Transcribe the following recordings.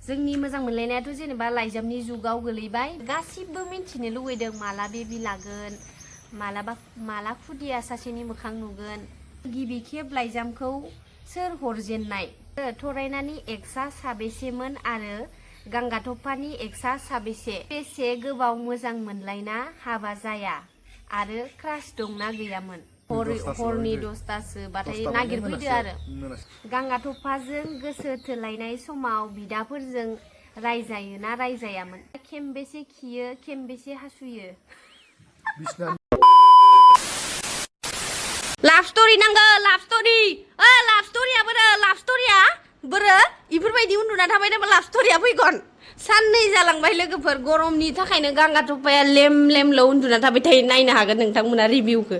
जोंनि मोजां मोनलायनायाथ' जेनेबा लाइजामनि जुगाव गोलैबाय गासिबो मिन्थिनो लुबैदों माला बेबि लागोन माला खुदिया सासेनि मोखां नुगोन गिबि खेब लाइजामखौ सोर हरजेननाय थरायनानि एक्सआ साबेसेमोन आरो गांगाथफानि एक्सआ साबेसे बेसे गोबाव मोजां मोनलायना हाबा जाया आरो क्रास दंना गैयामोन हरनि 10तासो बाथाय नागिरफैदो आरो गांगाथफाजों गोसो थोलायनाय समाव बिदाफोरजों रायजायो ना रायजायामोन खेमबेसे खियो खेमबेसे हासुयो लाभ स्टोरी नांगो लाभ स्टोरी लाभ स्टोरीया बोरो इफोरबायदि उन्दुना थाबाय नामा लाभ स्टोरीया फैगोन साननै जालांबाय लोगोफोर गरमनि थाखायनो गांगाथफाया लेमल' उन्दुना थाबाय थायो नायनो हागोन नोंथांमोना रिभिउखौ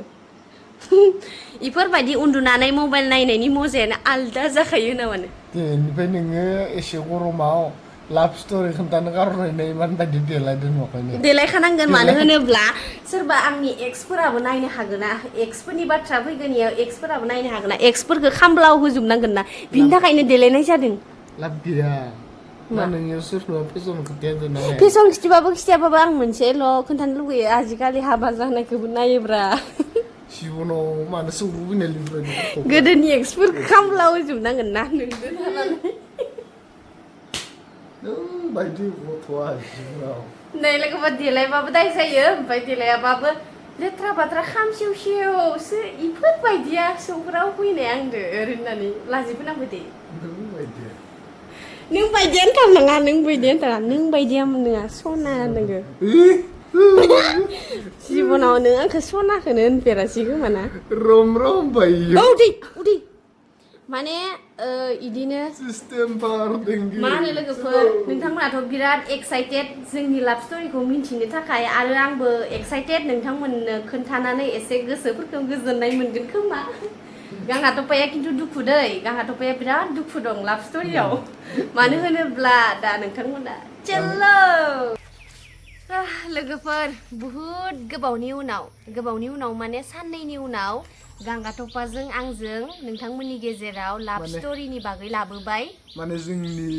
इफोरबायदि उन्दुनानै मबाइल नायनायनि मजायानो आलदा जाखायो नामानो बेनिफ्राय नोङो एसे गरमाव लाभ स्टोरी खोन्थानो गारनाय मानबायदि देलायदों नखायनो देलायखानांगोन मानो होनोब्ला सोरबा आंनि एक्सफोराबो नायनो हागोना एक्सफोरनि बाथ्रा फैगोन इयाव एक्सफोराबो नायनो हागोना एक्सफोरखौ खामब्लाव होजोबनांगोन ना बिनि थाखायनो देलायनाय जादों लाभ गैया मा नोङो सोरबा फेसन खिथियादों ना फेसन खिथियाबाबो आं मोनसेल' खोन्थानो लुगैयो आजिखालि हाबा जानायखौबो नायोब्रा जिबनाव मानो सौग्रुबैनाय लिरबायदि गोदोनि एक्सफोरखौ खामब्लाव होजोबनांगोन ना नोंजों थानानै बायदि गथ'आ जिबनाव नै लोगोफोर देलायबाबो दाय जायो ओमफ्राय देलायाबाबो लेथ्रा बाथ्रा खामसेवसो इफोरबायदिया सौग्राव फैनाय आंदो ओरैनानै लाजिफोनांबाय दे नों बायदियानो थानाङा नों बायदियामोन नोङा सना नोङो जिबनाव नों आंखौ सनाखौनो होनफेरासै खोमा ना रम बायो उदै माने इदिनो सिस्टेम पार देंगि मा होनो लोगोफोर नोंथांमोनाथ' बिराद एक्साइटेड जोंनि लाभ स्टोरीखौ मिन्थिनो थाखाय आरो आंबो एक्साइटेड नोंथांमोननो खोन्थानानै एसे गोसोफोरखौ गोजोननाय मोनगोन खोमा गांगाथफाया खिन्थु दुखु दै गांगाथफाया बिराद दुखु दं लाभ स्टोरीयाव मानो होनोब्ला दा नोंथांमोना चेल्लो लोगोफोर बुहुद गोबावनि उनाव माने साननैनि उनाव गांगाथफाजों आंजों नोंथांमोननि गेजेराव लाभ स्टोरीनि बागै लाबोबाय माने जोंनि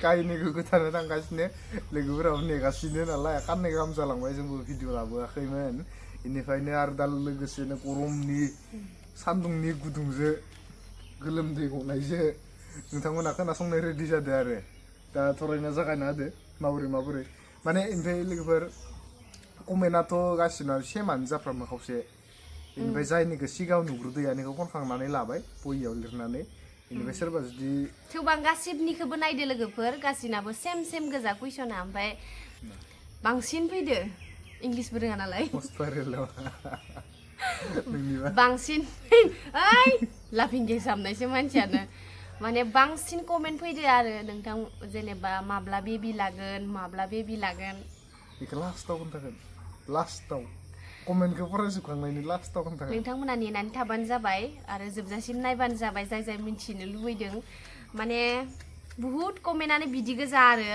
काहिनिखौ खोन्थानो थांगासिनो लोगोफोराबो नेगासिनो नालाय खाननै गाहाम जालांबाय जोंबो भिडिअ लाबोआखैमोन बेनिफ्रायनो आरो दा लोगोसेनो गरमनि सान्दुंनि गुदुंजों गोलोमदै गनायजों नोंथांमोना खोनासंनो रेडि जादों आरो दा थरायना जागायना होदो माबोरै माने ओमफ्राय लोगोफोर कमेन्टआथ' गासिनाबो सेमानो जाफ्रामो खावसे बेनिफ्राय जायनिखौ सिगाङाव नुग्रोदो यानिखौ खनखांनानै लाबाय बहियाव लिरनानै बेनिफ्राय सोरबा जुदि थेवबो आं गासिबनिखौबो नायदो लोगोफोर गासिनाबो सेम गोजा कुइसना ओमफ्राय बांसिन फैदो इंलिसबो रोङा नालाय बांसिन ओइ लाफिं गेस हाबनायसो मानसियानो माने बांसिन कमेन्ट फैदो आरो नोंथां जेनेबा माब्ला बेबि लागोन बेखौ लास्टाव खोन्थागोन लास्टाव कमेन्टखौ फरायजोबखांनायनि लास्टाव खोन्थागोन नोंथांमोना नेनानै थाबानो जाबाय आरो जोबजासिम नायबानो जाबाय जाय मिन्थिनो लुबैदों माने बुहुद कमेन्टआनो बिदि गोजा आरो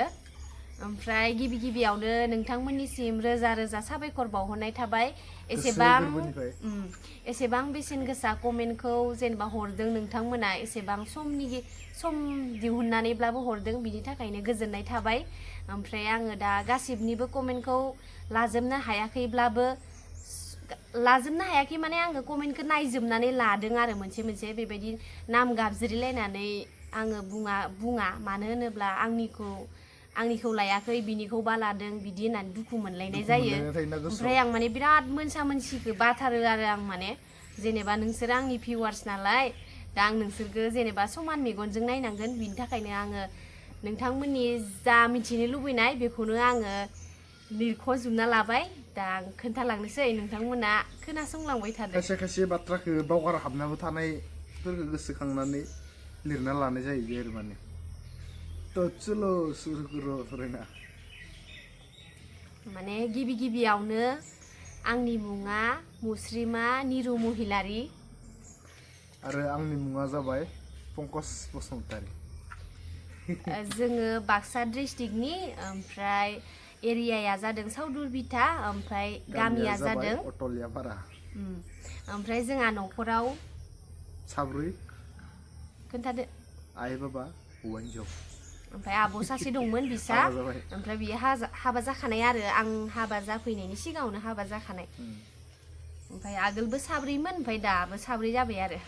ओमफ्राय गिबियावनो नोंथांमोननिसिम रोजा साबायखर बावहरनाय थाबाय एसेबां बेसेन गोसा कमेन्टखौ जेनेबा हरदों नोंथांमोना एसेबां सम दिहुननानैब्लाबो हरदों बिनि थाखायनो गोजोननाय थाबाय ओमफ्राय आङो दा गासिबनिबो कमेन्टखौ लाजोबनो हायाखै माने आङो कमेन्टखौ नायजोबनानै लादों आरो मोनसे बेबायदि नाम गाबज्रिलायनानै आङो बुङा मानो होनोब्ला आंनिखौ लायाखै बिनिखौबा लादों बिदि होननानै दुखु मोनलायनाय जायो ओमफ्राय आं माने बिराद मोनसिखौ बाथारो आरो आं माने जेनेबा नोंसोर आंनि भिउवार्स नालाय दा आं नोंसोरखौ जेनेबा समान मेगनजों नायनांगोन बिनि थाखायनो आङो नोंथांमोननि जा मिथिनो लुबैनाय बेखौनो आङो लिरख'जोबना लाबाय दा आं खोन्थालांनोसै नोंथांमोना खोनासंलांबाय थादो खायसे बाथ्राखौ बावगार हाबनाबो थानायफोरखौ गोसोखांनानै लिरना लानाय जायो आरो माने गिबियावनो आंनि मुङा मुस्रिमा निरु महिलारि आरो आंनि मुङा जाबाय पंकज बसुमतारी जोङो बाक्सा डिस्ट्रिक्टनि ओमफ्राय एरियाया जादों साउदुरबिथा ओमफ्राय गामिया जादों अटलियापारा ओमफ्राय जोंहा न'खराव साब्रै खोन्थादो आइ बाबा हौवा हिन्जाव ओमफ्राय आब' सासे दंमोन बिसा ओमफ्राय बियो हाबा जाखानाय आरो आं हाबा जाफैनायनि सिगाङावनो हाबा जाखानाय ओमफ्राय आगोलबो साब्रैमोन ओमफ्राय दाबो साब्रै जाबाय आरो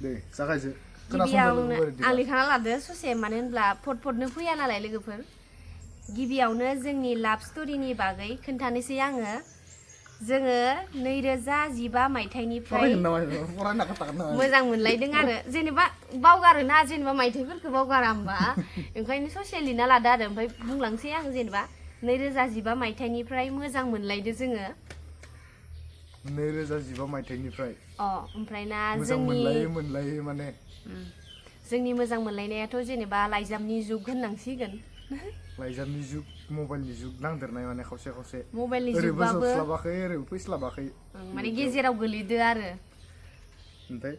दे जागायसो गिबियावनो आं लिरखाना लादो ससे मानो होनब्ला फटनो फैया नालाय लोगोफोर गिबियावनो जोंनि लाभ स्ट'रिनि बागै खोन्थानोसै आङो जोङो 2015 मायथाइनिफ्राय मोजां मोनलायदों आरो जेनेबा बावगारोना जेनेबा मायथाइफोरखौ बावगारा होमबा ओंखायनो ससे लिरना लादो आरो ओमफ्राय बुंलांसै आं जेनेबा 2015 मायथाइनिफ्राय मोजां मोनलायदो जोङो 2015 मायथाइनिफ्राय ओमफ्राय ना मोनलायो माने जोंनि मोजां मोनलायनायाथ' जेनेबा लाइजामनि जुग होननांसिगोन लाइजामनि जुग मबाइलनि जुग नांदेरनाय माने खावसे मबाइलनि जुगबाबो ओरैबो फैस्लाबाखै माने गेजेराव गोलैदो आरो ओमफ्राय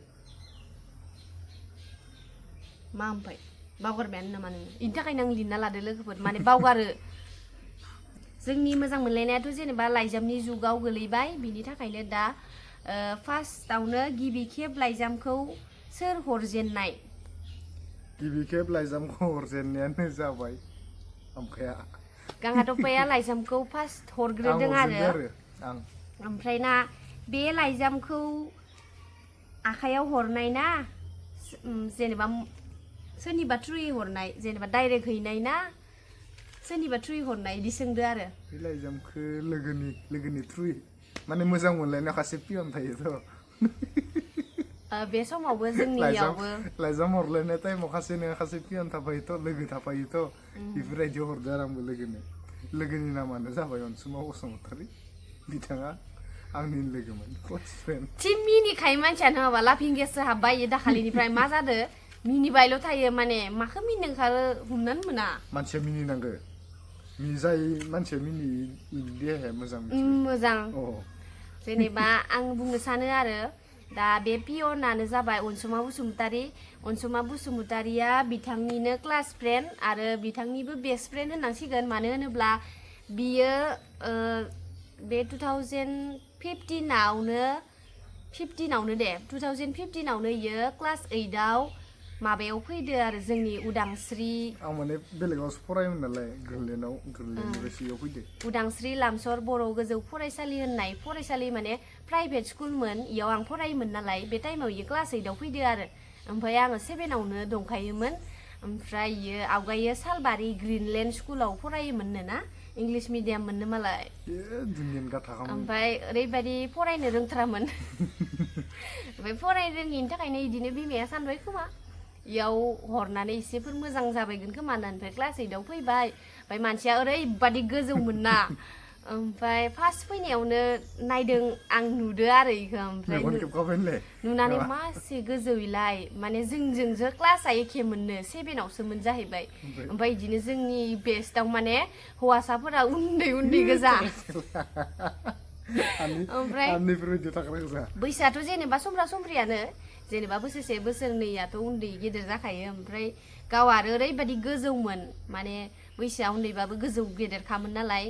मा ओमफ्राय बावगारबायानो नामा नोङो इनि थाखायनो आं लिरना लादो लोगोफोर माने बावगारो जोंनि मोजां मोनलायनायाथ' जेनेबा लाइजामनि जुगाव गोलैबाय बिनि थाखायनो दा फार्स्टआवनो गिबि खेब लाइजामखौ सोर हरजेननाय गिबि खेब लाइजामखौ हरजेननायानो जाबाय आमखाया गांहाथफाया लाइजामखौ फार्स्ट हरग्रोदों आरो ओमफ्राय ना बे लाइजामखौ आखायाव हरनाय ना जेनेबा सोरनिबा थ्रुयै हरनाय जेनेबा डाइरेक्ट हैनाय ना सोरनिबा थ्रुयै हरनाय इदि सोंदो आरो बे लाइजामखौ लोगोनि थ्रुयै माने मोजां मोनलायनाय खासे पियन थायोथ' बे समावबो जोंनियावबो लाइजाम हरलायनाय टाइमाव खासे पियन थाफायोथ' लोगो थाफायोथ' बेफोरबायदि हरदो आरो आंबो लोगोनि नामानो जाबाय अनसुमा बसुमतारी बिथाङा आंनि लोगोमोन क्लास फ्रेन्ड थिम मिनिखायो मानसियानो माबा लाफिं गेससो हाबबाय दाखालिनिफ्राय मा जादो मिनिबायल' थायो माने माखौ मिनिनो ओंखारो हमनानै मोना मानसिया मिनिनांगो जाय मानसिया मिनि देहाया मोजां जेनेबा आं बुंनो सानो आरो दा बे पियनानो जाबाय अनसुमा बसुमतारीया बिथांनिनो क्लास फ्रेन्ड आरो बिथांनिबो बेस्ट फ्रेन्ड होननांसिगोन मानो होनोब्ला बियो बे 2015आवनो इयो क्लास 8आव माबायाव फैदो आरो जोंनि उदांस्रि आं माने बेलेगावसो फरायोमोन नालाय गोरलैनाव फैदो उदांस्रि लामसर बर' गोजौ फरायसालि होननाय फरायसालि माने प्राइभेट स्कुलमोन इयाव आं फरायोमोन नालाय बे टाइमाव इयो क्लास 8आव फैदो आरो ओमफ्राय आङो 7आवनो दंखायोमोन ओमफ्राय इयो आवगायो सालबारि ग्रीनलेण्ड स्कुलाव फरायोमोननो ना इंलिश मिडियाम मोननो मालाय ओमफ्राय ओरैबायदि फरायनो रोंथारामोन ओमफ्राय फरायनो रोङिनि थाखायनो इदिनो बिमाया सानबाय खोमा इयाव हरनानै एसेफोर मोजां जाबायगोन खोमा ओमफ्राय क्लास 8आव फैबाय ओमफ्राय मानसिया ओरैबादि गोजौमोन ना ओमफ्राय फार्स्ट फैनायावनो नायदों आं नुदो आरो इखो ओमफ्राय नुनानै मासे गोजौइलाय माने जोंजोंसो क्लासआ एखे मोननो 7आवसोमोन जाहैबाय ओमफ्राय इदिनो जोंनि बेस्टआव माने हौवासाफोरा उन्दै गोजा ओमफ्राय बैसोआथ' जेनेबा समब्रा समब्रियानो जेनेबा बोसोरसे बोसोरनैयाथ' उन्दै गेदेर जाखायो ओमफ्राय गाव आरो ओरैबायदि गोजौमोन माने बैसोआ उन्दैबाबो गोजौ गेदेरखामोन नालाय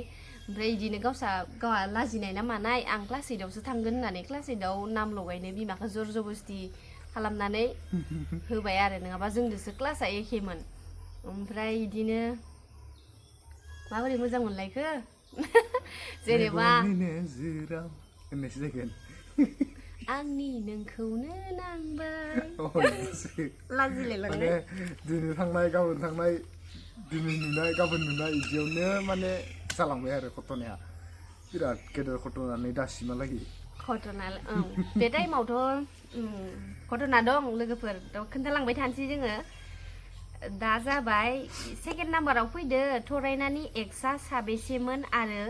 ओमफ्राय इदिनो गावहा लाजिनाय ना मानाय आं क्लास 8आवसो थांगोन होननानै क्लास 8आव नाम लगायनो बिमाखौ जर जबस्ति खालामनानै होबाय आरो नङाबा जोंजोंसो क्लासआ एखेमोन ओमफ्राय इदिनो माबोरै मोजां मोनलायखो जेनेबा आंनि नोंखौनो नांबाय लाजिलायलांबाय दिनै थांनाय गाबोन थांनाय दिनै नुनाय गाबोन नुनाय इदियावनो माने जालांबाय आरो घटनाया बिराद गेदेर घटना नै दासिमहालागै घटना बे टाइमावथ' घटना दं लोगोफोर खोन्थालांबाय थानोसै जोङो दा जाबाय सेकेन्ड नाम्बाराव फैदो थरायनानि एक्सआ साबेसेमोन आरो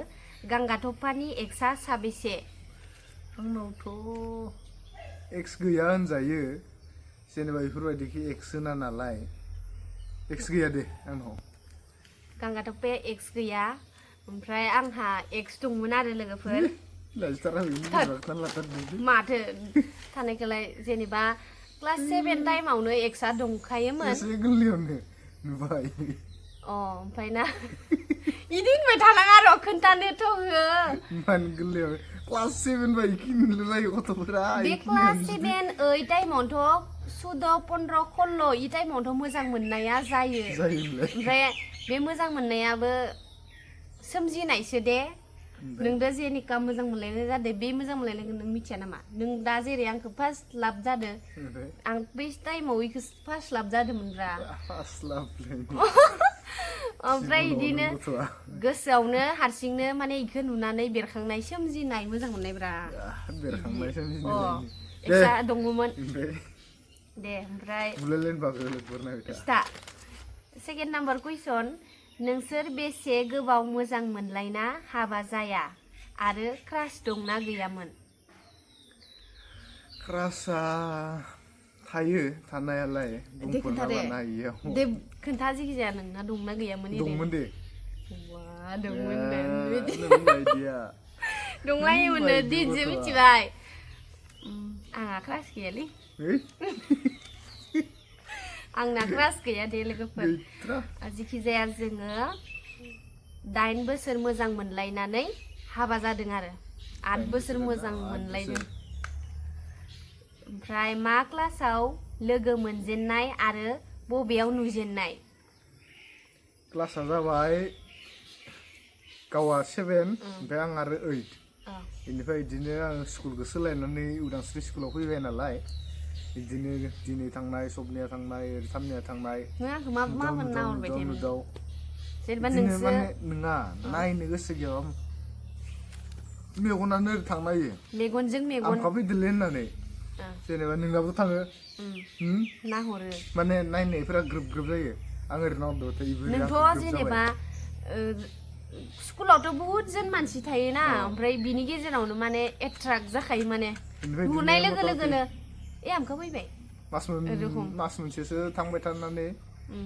गांगाथफानि एक्सआ साबेसे आंनावथ' एक्स गैया होनजायो जेनेबा बेफोरबायदिखि एक्स होना नालाय एक्स गैया दे आंनाव गांगाथफाया एक्स गैया ओमफ्राय आंहा एक्स दंमोन आरो लोगोफोर माथो थानायखौलाय जेनेबा क्लास 7 टाइमावनो एक्सआ दंखायोमोन एसे गोरलैयावनो नुबाय ओमफ्राय ना इदि होनबाय थानाङा र' खोन्थानोथ' हो मान गोरलैयाव क्लास 7 बायदि नुलायो गथ'फोरा बे क्लास 7 8 टाइमावथ' 14 16 इ टाइमावथ' मोजां मोननाया जायो ओमफ्राय बे मोजां मोननायाबो सोमजिनायसो दे नोंदो जेनिका मोजां मोनलायनाय जादों बे मोजां मोनलायनायखौ नों मिथिया नामा नों दा जेरै आंखौ फार्स्ट लाभ जादों आं बै टाइमाव इखौ फार्स्ट लाभ जादोंमोनब्रा ओमफ्राय इदिनो गोसोआवनो हारसिंनो माने इखौ नुनानै बेरखांनाय सोमजिनाय मोजां मोननायब्रा बेरखांनाय सोमजिनाय एक्सा दङमोन दे ओमफ्राय सेकेन्ड नाम्बार कुइसन नोंसोर बेसे गोबाव मोजां मोनलायना हाबा जाया आरो क्रास दंना गैयामोन क्रासआ थायो थानायालाय बुंफोरना लानो हायियाव दे खोन्था जिखिजाया नोंना दंना गैयामोन दंमोन दे दंमोन दंलायोमोन दिनजो मिथिबाय आंहा क्रास गैयालै आंना क्रास गैया दे लोगोफोर जिखिजाया जोङो 8 बोसोर मोजां मोनलायनानै हाबा जादों आरो 8 बोसोर मोजां मोनलायदों ओमफ्राय मा क्लासाव लोगो मोनजेननाय आरो बबेयाव नुजेननाय क्लासा जाबाय गावा 7 ओमफ्राय आं आरो 8 बेनिफ्राय बिदिनो आं स्कुलखौ सोलायनानै उदांस्रि स्कुलाव फैबाय नालाय बिदिनो दिनै थांनाय सबनिया थांनाय थामनिया थांनाय नों आंखौ मा नाहरबाय थायो जेनेबा नोंसो माने नङा नायनो गोसो गैयाबा मेगनानो थांनायो मेगनजों मेगन आंखा फैदोलै होननानै जेनेबा नोंनाबो थाङो नाहरो माने नायनायफोरा ग्रोब ग्रोब जायो आं ओरैनो नाहरदोंबाथाय नोंथ' जेनेबा स्कुलावथ' बहुत जन मानसि थायोना ओमफ्राय बिनि गेजेरावनो माने एट्राक्ट जाखायो माने नुनाय लोगो लोगोनो आमखा फैबाय मास मोनसेसो थांबाय थानानै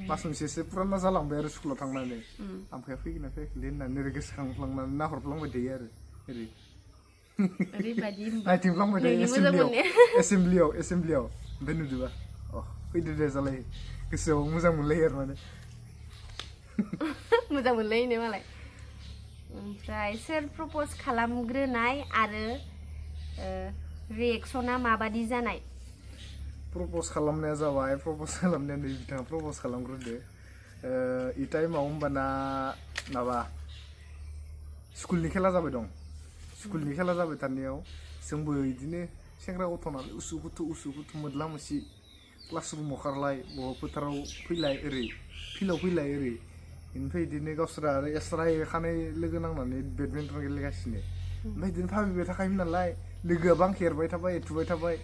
मास मोनसेसो फुराना जालांबाय आरो स्कुलाव थांनानै आमखाया फैगोन ना फैयाखैलै होननानै ओरै गोसोखांफ्लांनानै नाहरफ्लांबाय थायो आरो ओरैबायदि नायथिंफ्लांबाय थायो एसेमब्लियाव ओमफ्राय नुदोंबा फैदो दे जालायो गोसोआव मोजां मोनलायो आरो माने मोजां मोनलायो मालाय ओमफ्राय सोर प्रप'ज खालामग्रोनाय आरो रिएक्सना माबादि जानाय प्रप'ज खालामनाया जाबाय प्रप'ज खालामनाया नै बिथाङा प्रप'ज खालामग्रोदो इ टाइमाव होमबाना माबा स्कुलनि खेला जाबाय दं स्कुलनि खेला जाबाय थानायाव जोंबो बिदिनो सेंग्रा गथ' नालाय उसु गुथु मोदला मोसि क्लास रुमाव खारलाय बबावबा फोथाराव फैलाय ओरै फिल्डआव फैलाय ओरै बेनिफ्राय बिदिनो गावसोरा आरो एक्सट्रायै खानाय लोगो नांनानै बेडमिन्टन गेलेगासिनो ओमफ्राय बिदिनो भाबिबाय थाखायोमोन नालाय लोगोआ बांखि एरबाय थाबाय एथुबाय थाबाय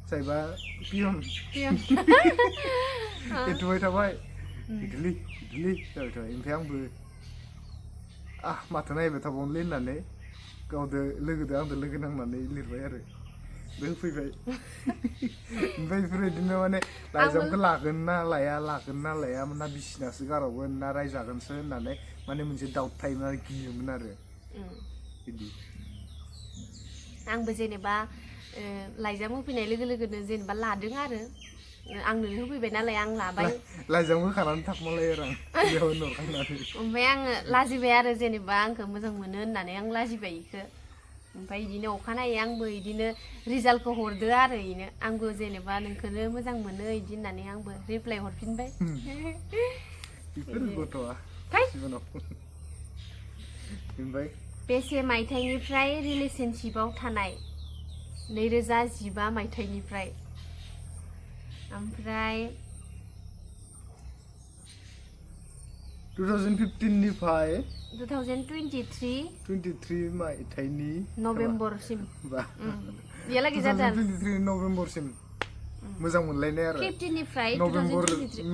जायबा पियन एथुबाय थाबाय इदुलि जाबाय थाबाय ओमफ्राय आंबो माथो नायबाय थाबावनोलै होननानै गावदो लोगोदो आंदो लोगो नांनानै लिरबाय आरो बे होफैबाय ओमफ्राय बेफोरबायदिनो माने लाइजामखौ लागोन ना लाया ना बिसिनासो गारहरगोन ना रायजागोनसो होननानै माने मोनसे डाउट थायोमोन आरो गियोमोन आरो बिदि आंबो जेनेबा लाइजाम होफैनाय लोगो लोगोनो जेनेबा लादों आरो आंनो होफैबाय नालाय आं लाबाय लाइजाम होखानानै थाखुमालायो आरो आं बेयाव न'खांनानै ओमफ्राय आङो लाजिबाय आरो जेनेबा आंखौ मोजां मोनो होननानै आं लाजिबाय इखो ओमफ्राय बिदिनो अखानायै आंबो बिदिनो रिजाल्टखौ हरदो आरो इनो आंबो जेनेबा नोंखौनो मोजां मोनो बिदि होननानै आंबो रिप्लाय हरफिनबाय बेसे मायथाइनिफ्राय रिलेशनशिपआव थानाय 2015 मायथाइनिफ्राय ओमफ्राय 2023 मायथाइनि नभेम्बरसिम बेलागै जादों 2023 नभेम्बरसिम मोजां मोनलायनाय आरो 15निफ्राय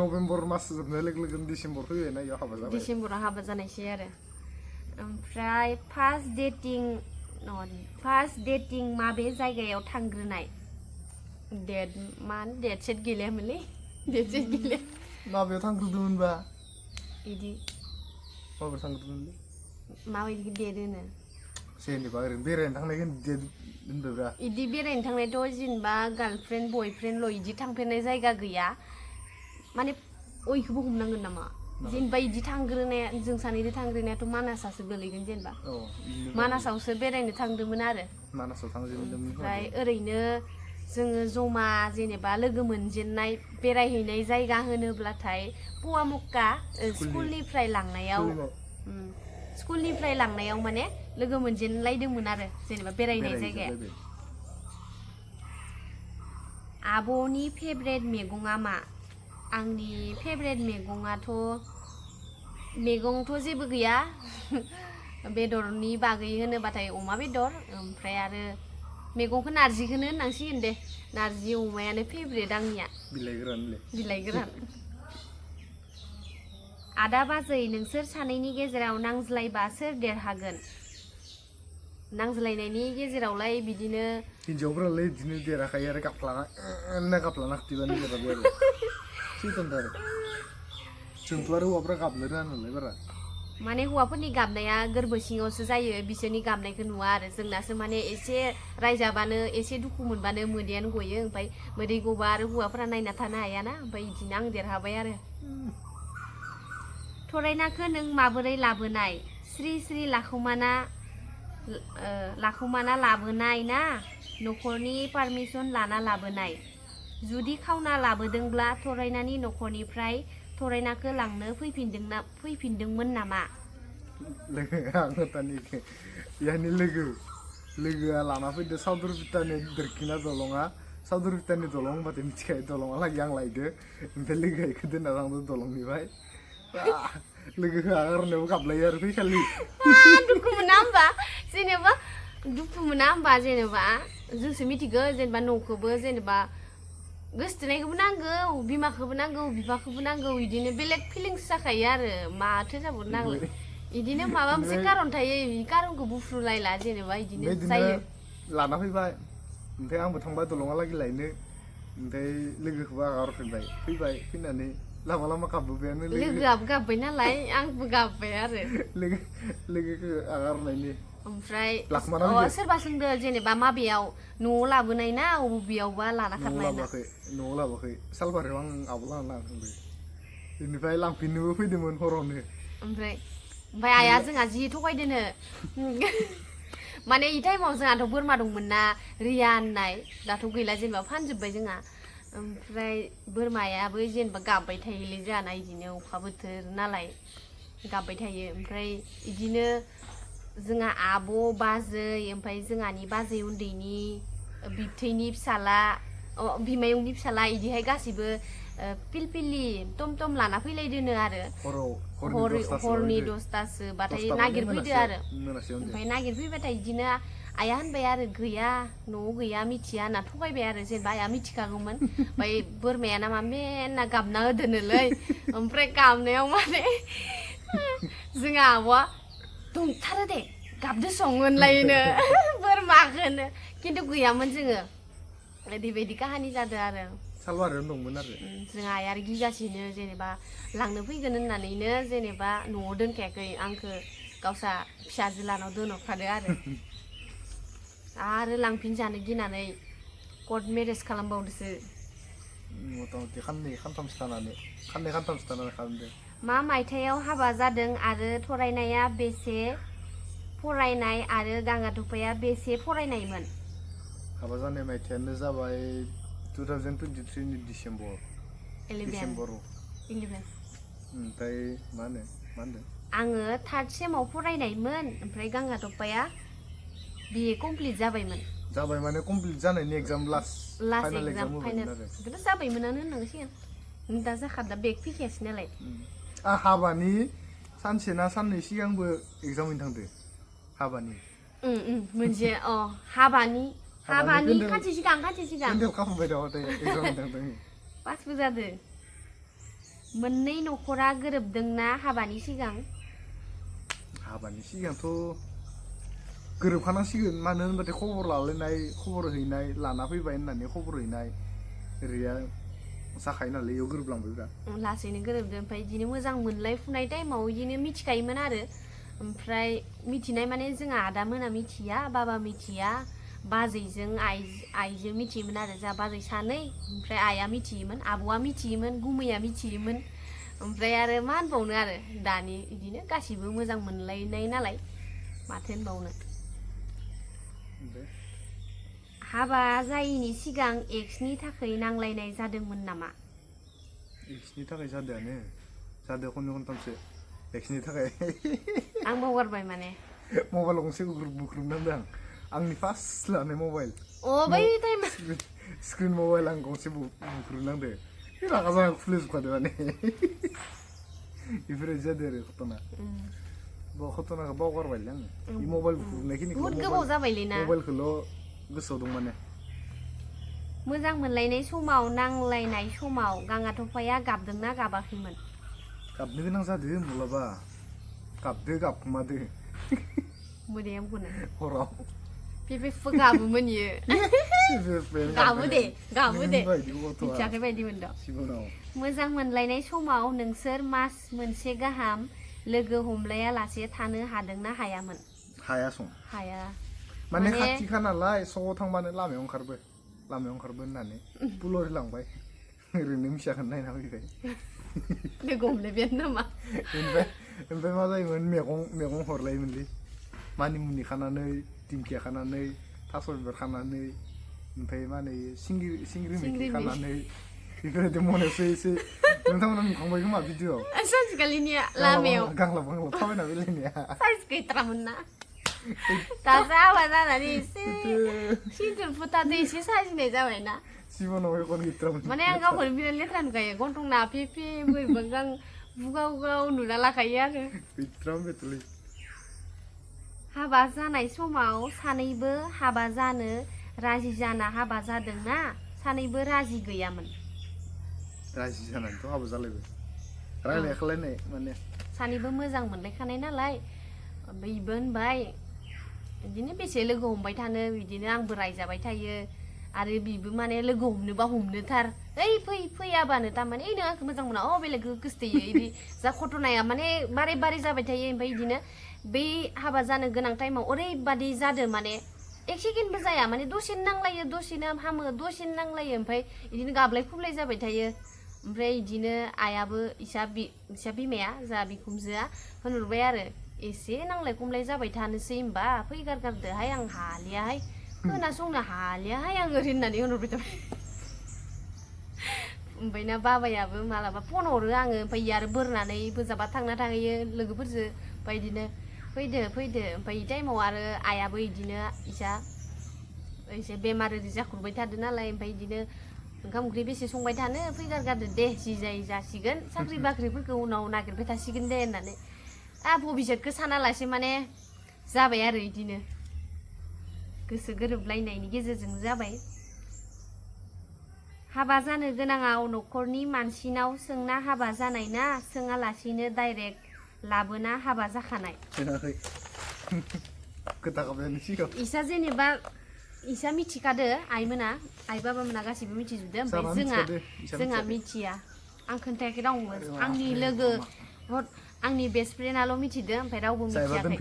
नभेम्बर मास जोबनाय लोगो लोगो डिसेम्बर फैबायना इयाव हाबा जाबाय डिसेम्बराव हाबा जानायसै आरो ओमफ्राय फार्स्ट डेटिं माबे जायगायाव थांग्रोनाय डेट सेट गैलायामोनलै माबायाव थांग्रोदोंमोनबा इदि माबायाव थांग्रोदोंमोनलै माबायदि डेट होनो जेनेबा ओरैनो बेरायनो थांनायखौ डेट होनदोब्रा इदि बेरायनो थांनायथ' जेनेबा गार्लफ्रेन्ड बयफ्रेन्डल' इदि थांफेरनाय जायगा गैया माने ओइखौबो हमनांगोन नामा जेनेबा इदि थांग्रोनाया जों सानैजों थांग्रोनायाथ' मानासासो गोलैगोन जेनेबा मानासावसो बेरायनो थांदोंमोन आरो मानासाव थांजोबदोंमोन ओमफ्राय ओरैनो जोङो जमा जेनेबा लोगो मोनजेननाय बेरायहैनाय जायगा होनोब्लाथाय पुवामुक्का स्कुलनिफ्राय लांनायाव माने लोगो मोनजेनलायदोंमोन आरो जेनेबा बेरायनाय जायगाया। आब'नि फेभरेट मैगङा मा? आंनि फेभरेट मैगंथ' जेबो गैया बेदरनि बागै होनोबाथाय अमा बेदर ओमफ्राय आरो मैगंखौ नारजिखौनो होननांसिगोन दे नारजि अमायानो फेभरेट आंनिया। बिलाइ गोरान। आदा बाजै नोंसोर सानैनि गेजेराव नांज्लायबा सोर देरहागोन? नांज्लायनायनि गेजेरावलाय बिदिनो हिन्जावफोरालाय बिदिनो देरहाखायो आरो गाफ्लाना खिथिबानो देरहाबाय आरो सैथोन्थ' आरो जोंथ' आरो हौवाफ्रा गाबनो रोङा नालाय बारा। माने हौवाफोरनि गाबनाया गोरबो सिङावसो जायो बिसोरनि गाबनायखौ नुवा आरो जोंनासो माने एसे रायजाबानो एसे दुखु मोनबानो मोदैयानो गयो ओमफ्राय मोदै गबा आरो हौवाफोरा नायना थानो हायाना ओमफ्राय बिदिनो आं देरहाबाय आरो। थरायनाखौ नों माबोरै लाबोनाय? स्रि स्रि लाखुमाना लाबोनाय ना न'खरनि पारमिसन लाना लाबोनाय? जुदि खावना लाबोदोंब्ला थरायनानि न'खरनिफ्राय थरायनाखौ लांनो फैफिनदोंमोन नामा? यानि लोगोआ लाना फैदो सावदुर बिटानि दोरखिना दलङा सावदुर बिटानि दलं होनबाथाय मिथिखायो दलङा लागै आं लायदो ओमफ्राय लोगोआ इखौ दोनना थांदो दलंनिफ्राय लोगोखौ आगारनायाव गाबलायो आरो फैखालि दुखु मोना होमबा जेनेबा जोंसो मिथिगौ जेनेबा न'खौबो जेनेबा गोसथोनायखौबो नांगौ बिमाखौबो नांगौ बिफाखौबो नांगौ बिदिनो बेलेग फिलिंस जाखायो आरो माथो जाबावनो नांगौ बिदिनो माबा मोनसे कारन थायो कारनखौ बुफ्रुलायला जेनेबा बिदिनो जायो। लाना फैबाय ओमफ्राय आंबो थांबाय दलङा लागै लायनो ओमफ्राय लोगोखौबो आगारफिनबाय फैनानै लामा गाबबोबायानो लोगोआबो गाबबाय नालाय आंबो गाबबाय आरो लोगोखौ आगारनायनि ओमफ्राय सोरबा सोंदो जेनेबा माबेयाव न'आव लाबोनाय ना बबेयावबा लाना खारनाय ना? न'आव लाबोआखै सालबारियाव आं आब' लाना थांदों बेनिफ्राय लांफिननोबो फैदोंमोन हरावनो ओमफ्राय आइया जोंहा जि थगायदोनो माने इ टाइमाव जोंहाथ' बोरमा दंमोन ना रिया होननाय दाथ' गैला जेनेबा फानजोब्बाय जोंहा ओमफ्राय बोरमायाबो जेनेबा गाबबाय थायोलै जोंहाना बिदिनो अखा बोथोर नालाय गाबबाय थायो ओमफ्राय बिदिनो जोंहा आब' बाजै ओमफ्राय जोंहानि बाजै उन्दैनि बिबथैनि फिसाला बिमायंनि फिसाला बिदिहाय गासिबो पिलपिलि टम लाना फैलायदोनो आरो हरनि 10थासोबाथाय नागिरफैदो आरो ओमफ्राय नागिरफैबाथाय बिदिनो आइया होनबाय आरो गैया न'आव गैया मिथिया होनना थगायबाय आरो जेनेबा आइया मिथिखागौमोन ओमफ्राय बोरमाया नामा मेना गाबना होदोनोलै ओमफ्राय गाबनायाव माने जोंहा आब'आ दंथारो दे गाबदो संहोनलायनो बोरमाखौनो खिन्थु गैयामोन जोङो ओरैबायदि काहानि जादों आरो सालबारियाव दंमोन आरो जोंहा आरो गिगासिनो जेनेबा लांनो फैगोन होननानैनो जेनेबा न'आव दोनखायाखै आंखौ गावसा फिसाजो लानाव दोनहरखादो आरो लांफिनजानो गिनानै कर्ट मेरेज खालामबावदोसो मथा मथि खाननै खानथामसो थानानै खालामदों। मा मायथाइयाव हाबा जादों आरो थरायनाया बेसे फरायनाय आरो गांगाथफाया बेसे फरायनायमोन? हाबा जानाय मायथाइयानो जाबाय 2023 नि डिसेम्बर 11 ओमफ्राय मा होनदों आङो 3rd सेमाव फरायनायमोन ओमफ्राय गांगाथफाया BA कमप्लिट जाबाय माने कमप्लिट जानायनि एग्जाम लास्ट एग्जाम फाइनाल बेखौथ' जाबायमोनानो होननांसिगोन दा जाखादा बेक फैखायासै नालाय आं हाबानि सानसे ना साननै सिगांबो एग्जाम हैनो थांदो हाबानि मोनसे हाबानि खानसे सिगां केन्डेल खाफाबाय दाबाथाय एग्जाम हैनो थांदों पासबो जादो मोननै न'खरा गोरोबदोंना हाबानि सिगांथ' गोरोबखानांसिगोन मानो होनबाथाय खबर लालायनाय खबर हैनाय लाना फैबाय होननानै खबर हैनाय ओरैया जाखायो नालाय इयाव गोरोबलांबायब्रा लासैनो गोरोबदों ओमफ्राय बिदिनो मोजां मोनलायफुनाय टाइमाव बिदिनो मिथिखायोमोन आरो ओमफ्राय मिथिनाय माने जोंहा आदामोना मिथिया बाबा मिथिया बाजैजों आइजों मिथियोमोन आरो जोंहा बाजै सानै ओमफ्राय आइया मिथियोमोन आब'आ मिथियोमोन गुमैया मिथियोमोन ओमफ्राय आरो मा होनबावनो आरो दानि बिदिनो गासिबो मोजां मोनलायनाय नालाय माथो होनबावनो हाबा जायैनि सिगां एक्सनि थाखाय नांलायनाय जादोंमोन नामा? एक्सनि थाखाय जादों खननै खनथामसो एक्सनि थाखाय आं बावगारबाय माने मबाइल गंसे बुख्रुबनांदों आंनि फार्स्ट लानाय मबाइल बै टाइम स्क्रिन मबाइल आं गंसे बुख्रुबनांदों रागा जाना खुलिजोबखादों माने बेफोरबायदि जादों आरो घटनाखौ बावगारबायलै आङो बे मबाइल बुख्रुबनायखिनिखौ बुहुत गोबाव जाबायलै ना मबाइलखौल' गोसोआव दं माने मोजां मोनलायनाय समाव नांलायनाय समाव गाङा थफाया गाबदोंना गाबाखैमोन? गाबनो गोनां जादों माब्लाबा गाबखुमादो मोदैयामखौनो हराव बेबो गाबोमोन इयो गाबो दे मिथियाखै बायदि मोनदों मोजां मोनलायनाय समाव नोंसोर मास मोनसे गाहाम लोगो हमलाया लासे थानो हादोंना हायामोन? हाया माने खाथिखा नालाय स'आव थांबानो लामायाव ओंखारबो होननानै पुलर लांबाय ओरैनो मिसाखौनो नायना फैबाय लोगो हमलायबायानो नामा? ओमफ्राय मा जायोमोन मैगं हरलायोमोनलै मानिमुनि खानानै दिंखिया खानानै थास' बिबार खानानै ओमफ्राय मा होनो सिंग्रि मैखि खानानै बेफोरबायदि मनायावसो एसे नोंथांमोना नुखांबाय खोमा भिडिअ'आव सानसेखालिनिया लामायाव गांलाब थाबायना बेलायनाया साइज गैथारामोन ना दासो हाबा जानानै एसे सिन्दुर फुटादो एसे साजिनाय जाबायना जिबनाव एखन गैथारामोन माने आं गावखौनो बिराद लेथ्रा नुखायो गन्थं नाफे बोरैबा गां बुगाव नुना लाखायो आरो गैथारामोन बेथ'लै हाबा जानाय समाव सानैबो हाबा जानो राजि जाना हाबा जादोंना सानैबो राजि गैयामोन? राजि जानानैथ' हाबा जालायबाय रायलाय खालायनाय माने सानैबो मोजां मोनलायखानाय नालाय बेबो होनबाय बिदिनो बेसे लोगो हमबाय थानो बिदिनो आंबो रायजाबाय थायो आरो बिबो माने लोगो हमनोबा हमनोथार ओइ फैयाबानो थारमाने नों आंखौ मोजां मोना बेलेग गोसथोयो बिदि जा घटनाया माने बारे जाबाय थायो ओमफ्राय बिदिनो बै हाबा जानो गोनां टाइमाव ओरैबादि जादों माने एक सेकेन्डबो जाया माने दसेनो नांलायो दसेनो हामो दसेनो नांलायो ओमफ्राय बिदिनो गाबलाय खुबलाय जाबाय थायो ओमफ्राय बिदिनो आइयाबो इसा बिमाया जा बिखुमजोआ होनहरबाय आरो एसे नांलाय खमलाय जाबाय थानोसै होमबा फैगारगारदोहाय आं हालियाहाय खोनासंनो हालियाहाय आं ओरै होननानै होनहरबाय थाबाय ओमफ्राय ना बाबायाबो मालाबा फन हरो आङो ओमफ्राय आरो बोरनानै बोजाबा थांना थाहैयो लोगोफोरजों ओमफ्राय बिदिनो फैदो ओमफ्राय इ टाइमाव आरो आइयाबो बिदिनो एसे बेमार ओरै जाख्रुबबाय थादो नालाय ओमफ्राय बिदिनो ओंखाम ओंख्रि बेसे संबाय थानो फैगारगारदो दे जि जायो जासिगोन साख्रि बाख्रिफोरखौ उनाव नागिरबाय थासिगोन दे होननानै भबिसतखौ सानालासे माने जाबाय आरो बिदिनो गोसो गोरोबलायनायनि गेजेरजों जाबाय हाबा जानो गोनाङाव न'खरनि मानसिनाव सोंना हाबा जानाय ना सोङालासिनो डाइरेक्ट लाबोना हाबा जाखानाय? इसा जेनेबा इसा मिथिखादो आइमोना आइ बाबामोना गासिबो मिथिजोबदो ओमफ्राय जोंहा मिथिया आं खोन्थायाखै रावबो आंनि लोगो आंनि बेस्ट फ्रेन्डआल' मिथिदो ओमफ्राय रावबो मिथियाखै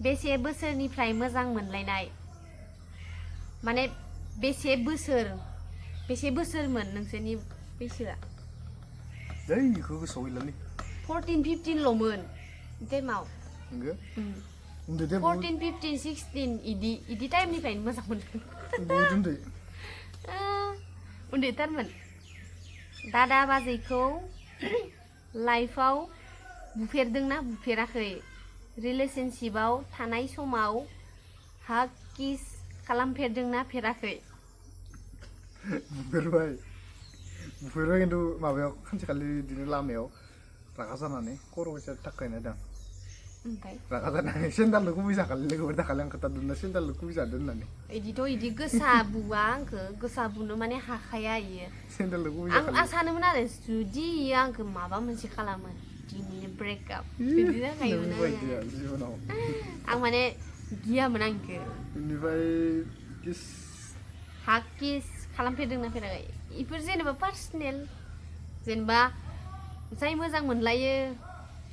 बेसे बोसोरनिफ्राय मोजां मोनलायनाय माने बेसे बोसोरमोन नोंसोरनि बैसोआ? बेखौ गोसोआव गैलालै 14-15 ल'मोन टाइमाव 14-15-16 इदि टाइमनिफ्रायनो मोजां मोनदों उन्दैथारमोन दादा बाजैखौ लाइफआव बुफेरदोंना बुफेराखै? रिलेशनशिपआव थानाय समाव हाग किस खालामफेरदोंना फेराखै? बुफेरबाय खिन्थु माबायाव सानसेखालि बिदिनो लामायाव रागा जानानै खर' फैसा थाखायना दां रागा जानानै सेन्डालल' गुबै जाखालि लोगोफोर दाखालि आं खोन्थादोंना सेन्डालल' गुबै जादों होननानै बिदि गोसा बुवा आंखौ गोसा बुनो माने हाखाया इयो सेन्डालल' गुबै आं सानोमोन आरो जुदि इयो आंखौ माबा मोनसे खालामो दिनैनो ब्रेकआप बिदि जाखायोमोन आं माने गियामोन आंखौ बेनिफ्राय हाग किस खालामफेरदोंना फेराखै? इफोर जेनेबा पार्सनेल जेनेबा जाय मोजां मोनलायो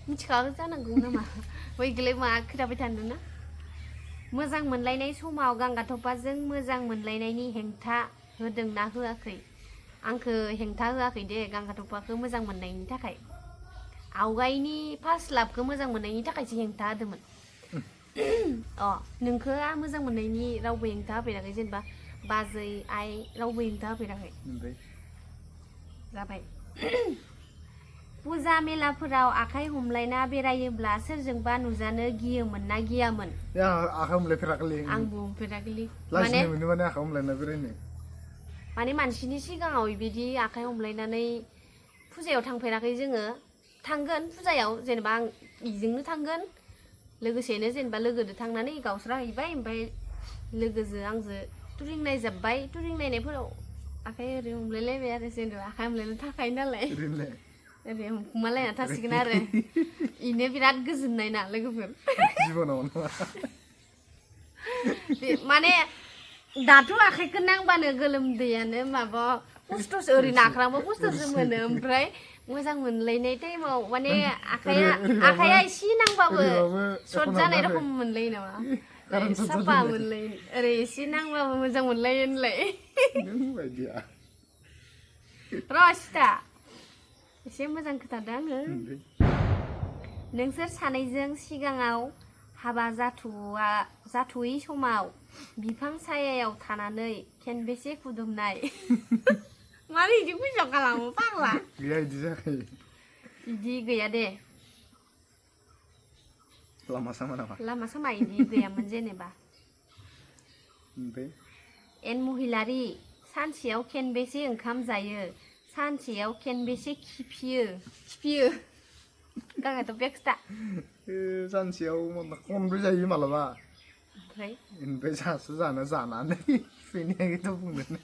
मिथिखागौ जानांगौ नामा बैखौलाय मा खोथाबाय थानो ना मोजां मोनलायनाय समाव गांगाथफाजों मोजां मोनलायनायनि हेंथा होदोंना होआखै? आंखौ हेंथा होआखै दे गांगाथफाखौ मोजां मोननायनि थाखाय आवगायनि फार्स्ट लाभखौ मोजां मोननायनि थाखायसो हेंथा होदोंमोन अ नोंखो मोजां मोननायनि रावबो हेंथा होफेराखै जेनेबा बाजै आइ रावबो हेंथा होफेराखै ओमफ्राय जाबाय फुजा मेलाफोराव आखाइ हमलायना बेरायोब्ला सोरजोंबा नुजानो गियोमोन ना गियामोन आखाइ हमलायफेराखैलै आंबो हमफेराखैलै लाजिनाय मोनो माने आखाइ हमलायना बेरायनो माने मानसिनि सिगाङाव बिदि आखाइ हमलायनानै फुजायाव थांफेराखै जोङो थांगोन फुजायाव जेनेबा आं इजोंनो थांगोन लोगोसेनो जेनेबा लोगोदो थांनानै गावस्राहैबाय ओमफ्राय लोगोजों आंजों टुरिं नायजाबबाय टुरिं नायनायफोराव आखाइ ओरै हमलायलायबाय आरो जेनेबा आखाइ हमलायना थाखायो नालाय ओरै हमखुमालायना थासिगोन आरो इनो बिराद गोजोननाय ना लोगोफोर जिबनाव माने दाथ' आखाइखौ नांबानो गोलोमदैयानो माबा खस्थ'सो ओरै नाख्रांबा खस्थ'सो मोनो ओमफ्राय मोजां मोनलायनाय टाइमाव माने आखाइया एसे नांबाबो सर्ट जानाय रखम मोनलायो नामा साफा मोनलायो ओरै एसे नांबाबो मोजां मोनलायो होनलाय र' सिथा एसे मोजां खोथादों आङो नोंसोर सानैजों सिगाङाव हाबा जाथ'यै समाव बिफां सायायाव थानानै खेनबेसे खुदुमनाय मारै इदि कुइसन खालामो फाग्ला गैया इदि जायाखै इदि गैया दे लामा सामा इदि गैयामोन जेनेबा ओमफ्राय एन महिलारि सानसेयाव खेनबेसे ओंखाम जायो सानसेयाव खेनबेसे खिफियो गाङाथ' बेक्सटा सानसेयाव खनब्रै जायो मालाबा ओमफ्राय जानानै फैनायखौथ' बुंदों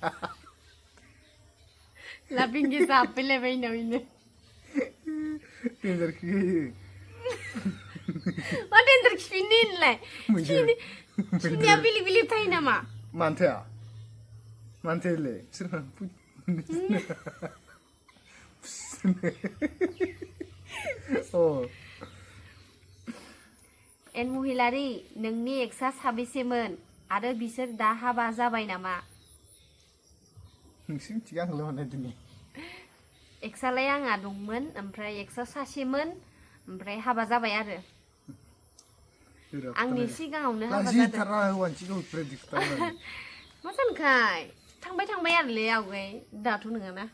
लाफिंगे जाफैलायबाय नावैनो डेन्जार खियो मा डेन्जार खिफिनो होनलाय खिनिया बेलेग बेलेग थायो नामा मानथायालै सोरबा एन महिलारि नोंनि एक्सा साबेसेमोन आरो बिसोर दा हाबा जाबाय नामा नोंसोर मिथिगा आंल' होननाय दिनै एक्सालाय आंहा दंमोन ओमफ्राय एक्सा सासेमोन ओमफ्राय हाबा जाबाय आरो आंनि सिगाङावनो हाबा जादों मा सानखाय थांबाय आरोलै आवगाय दाथ' नङाना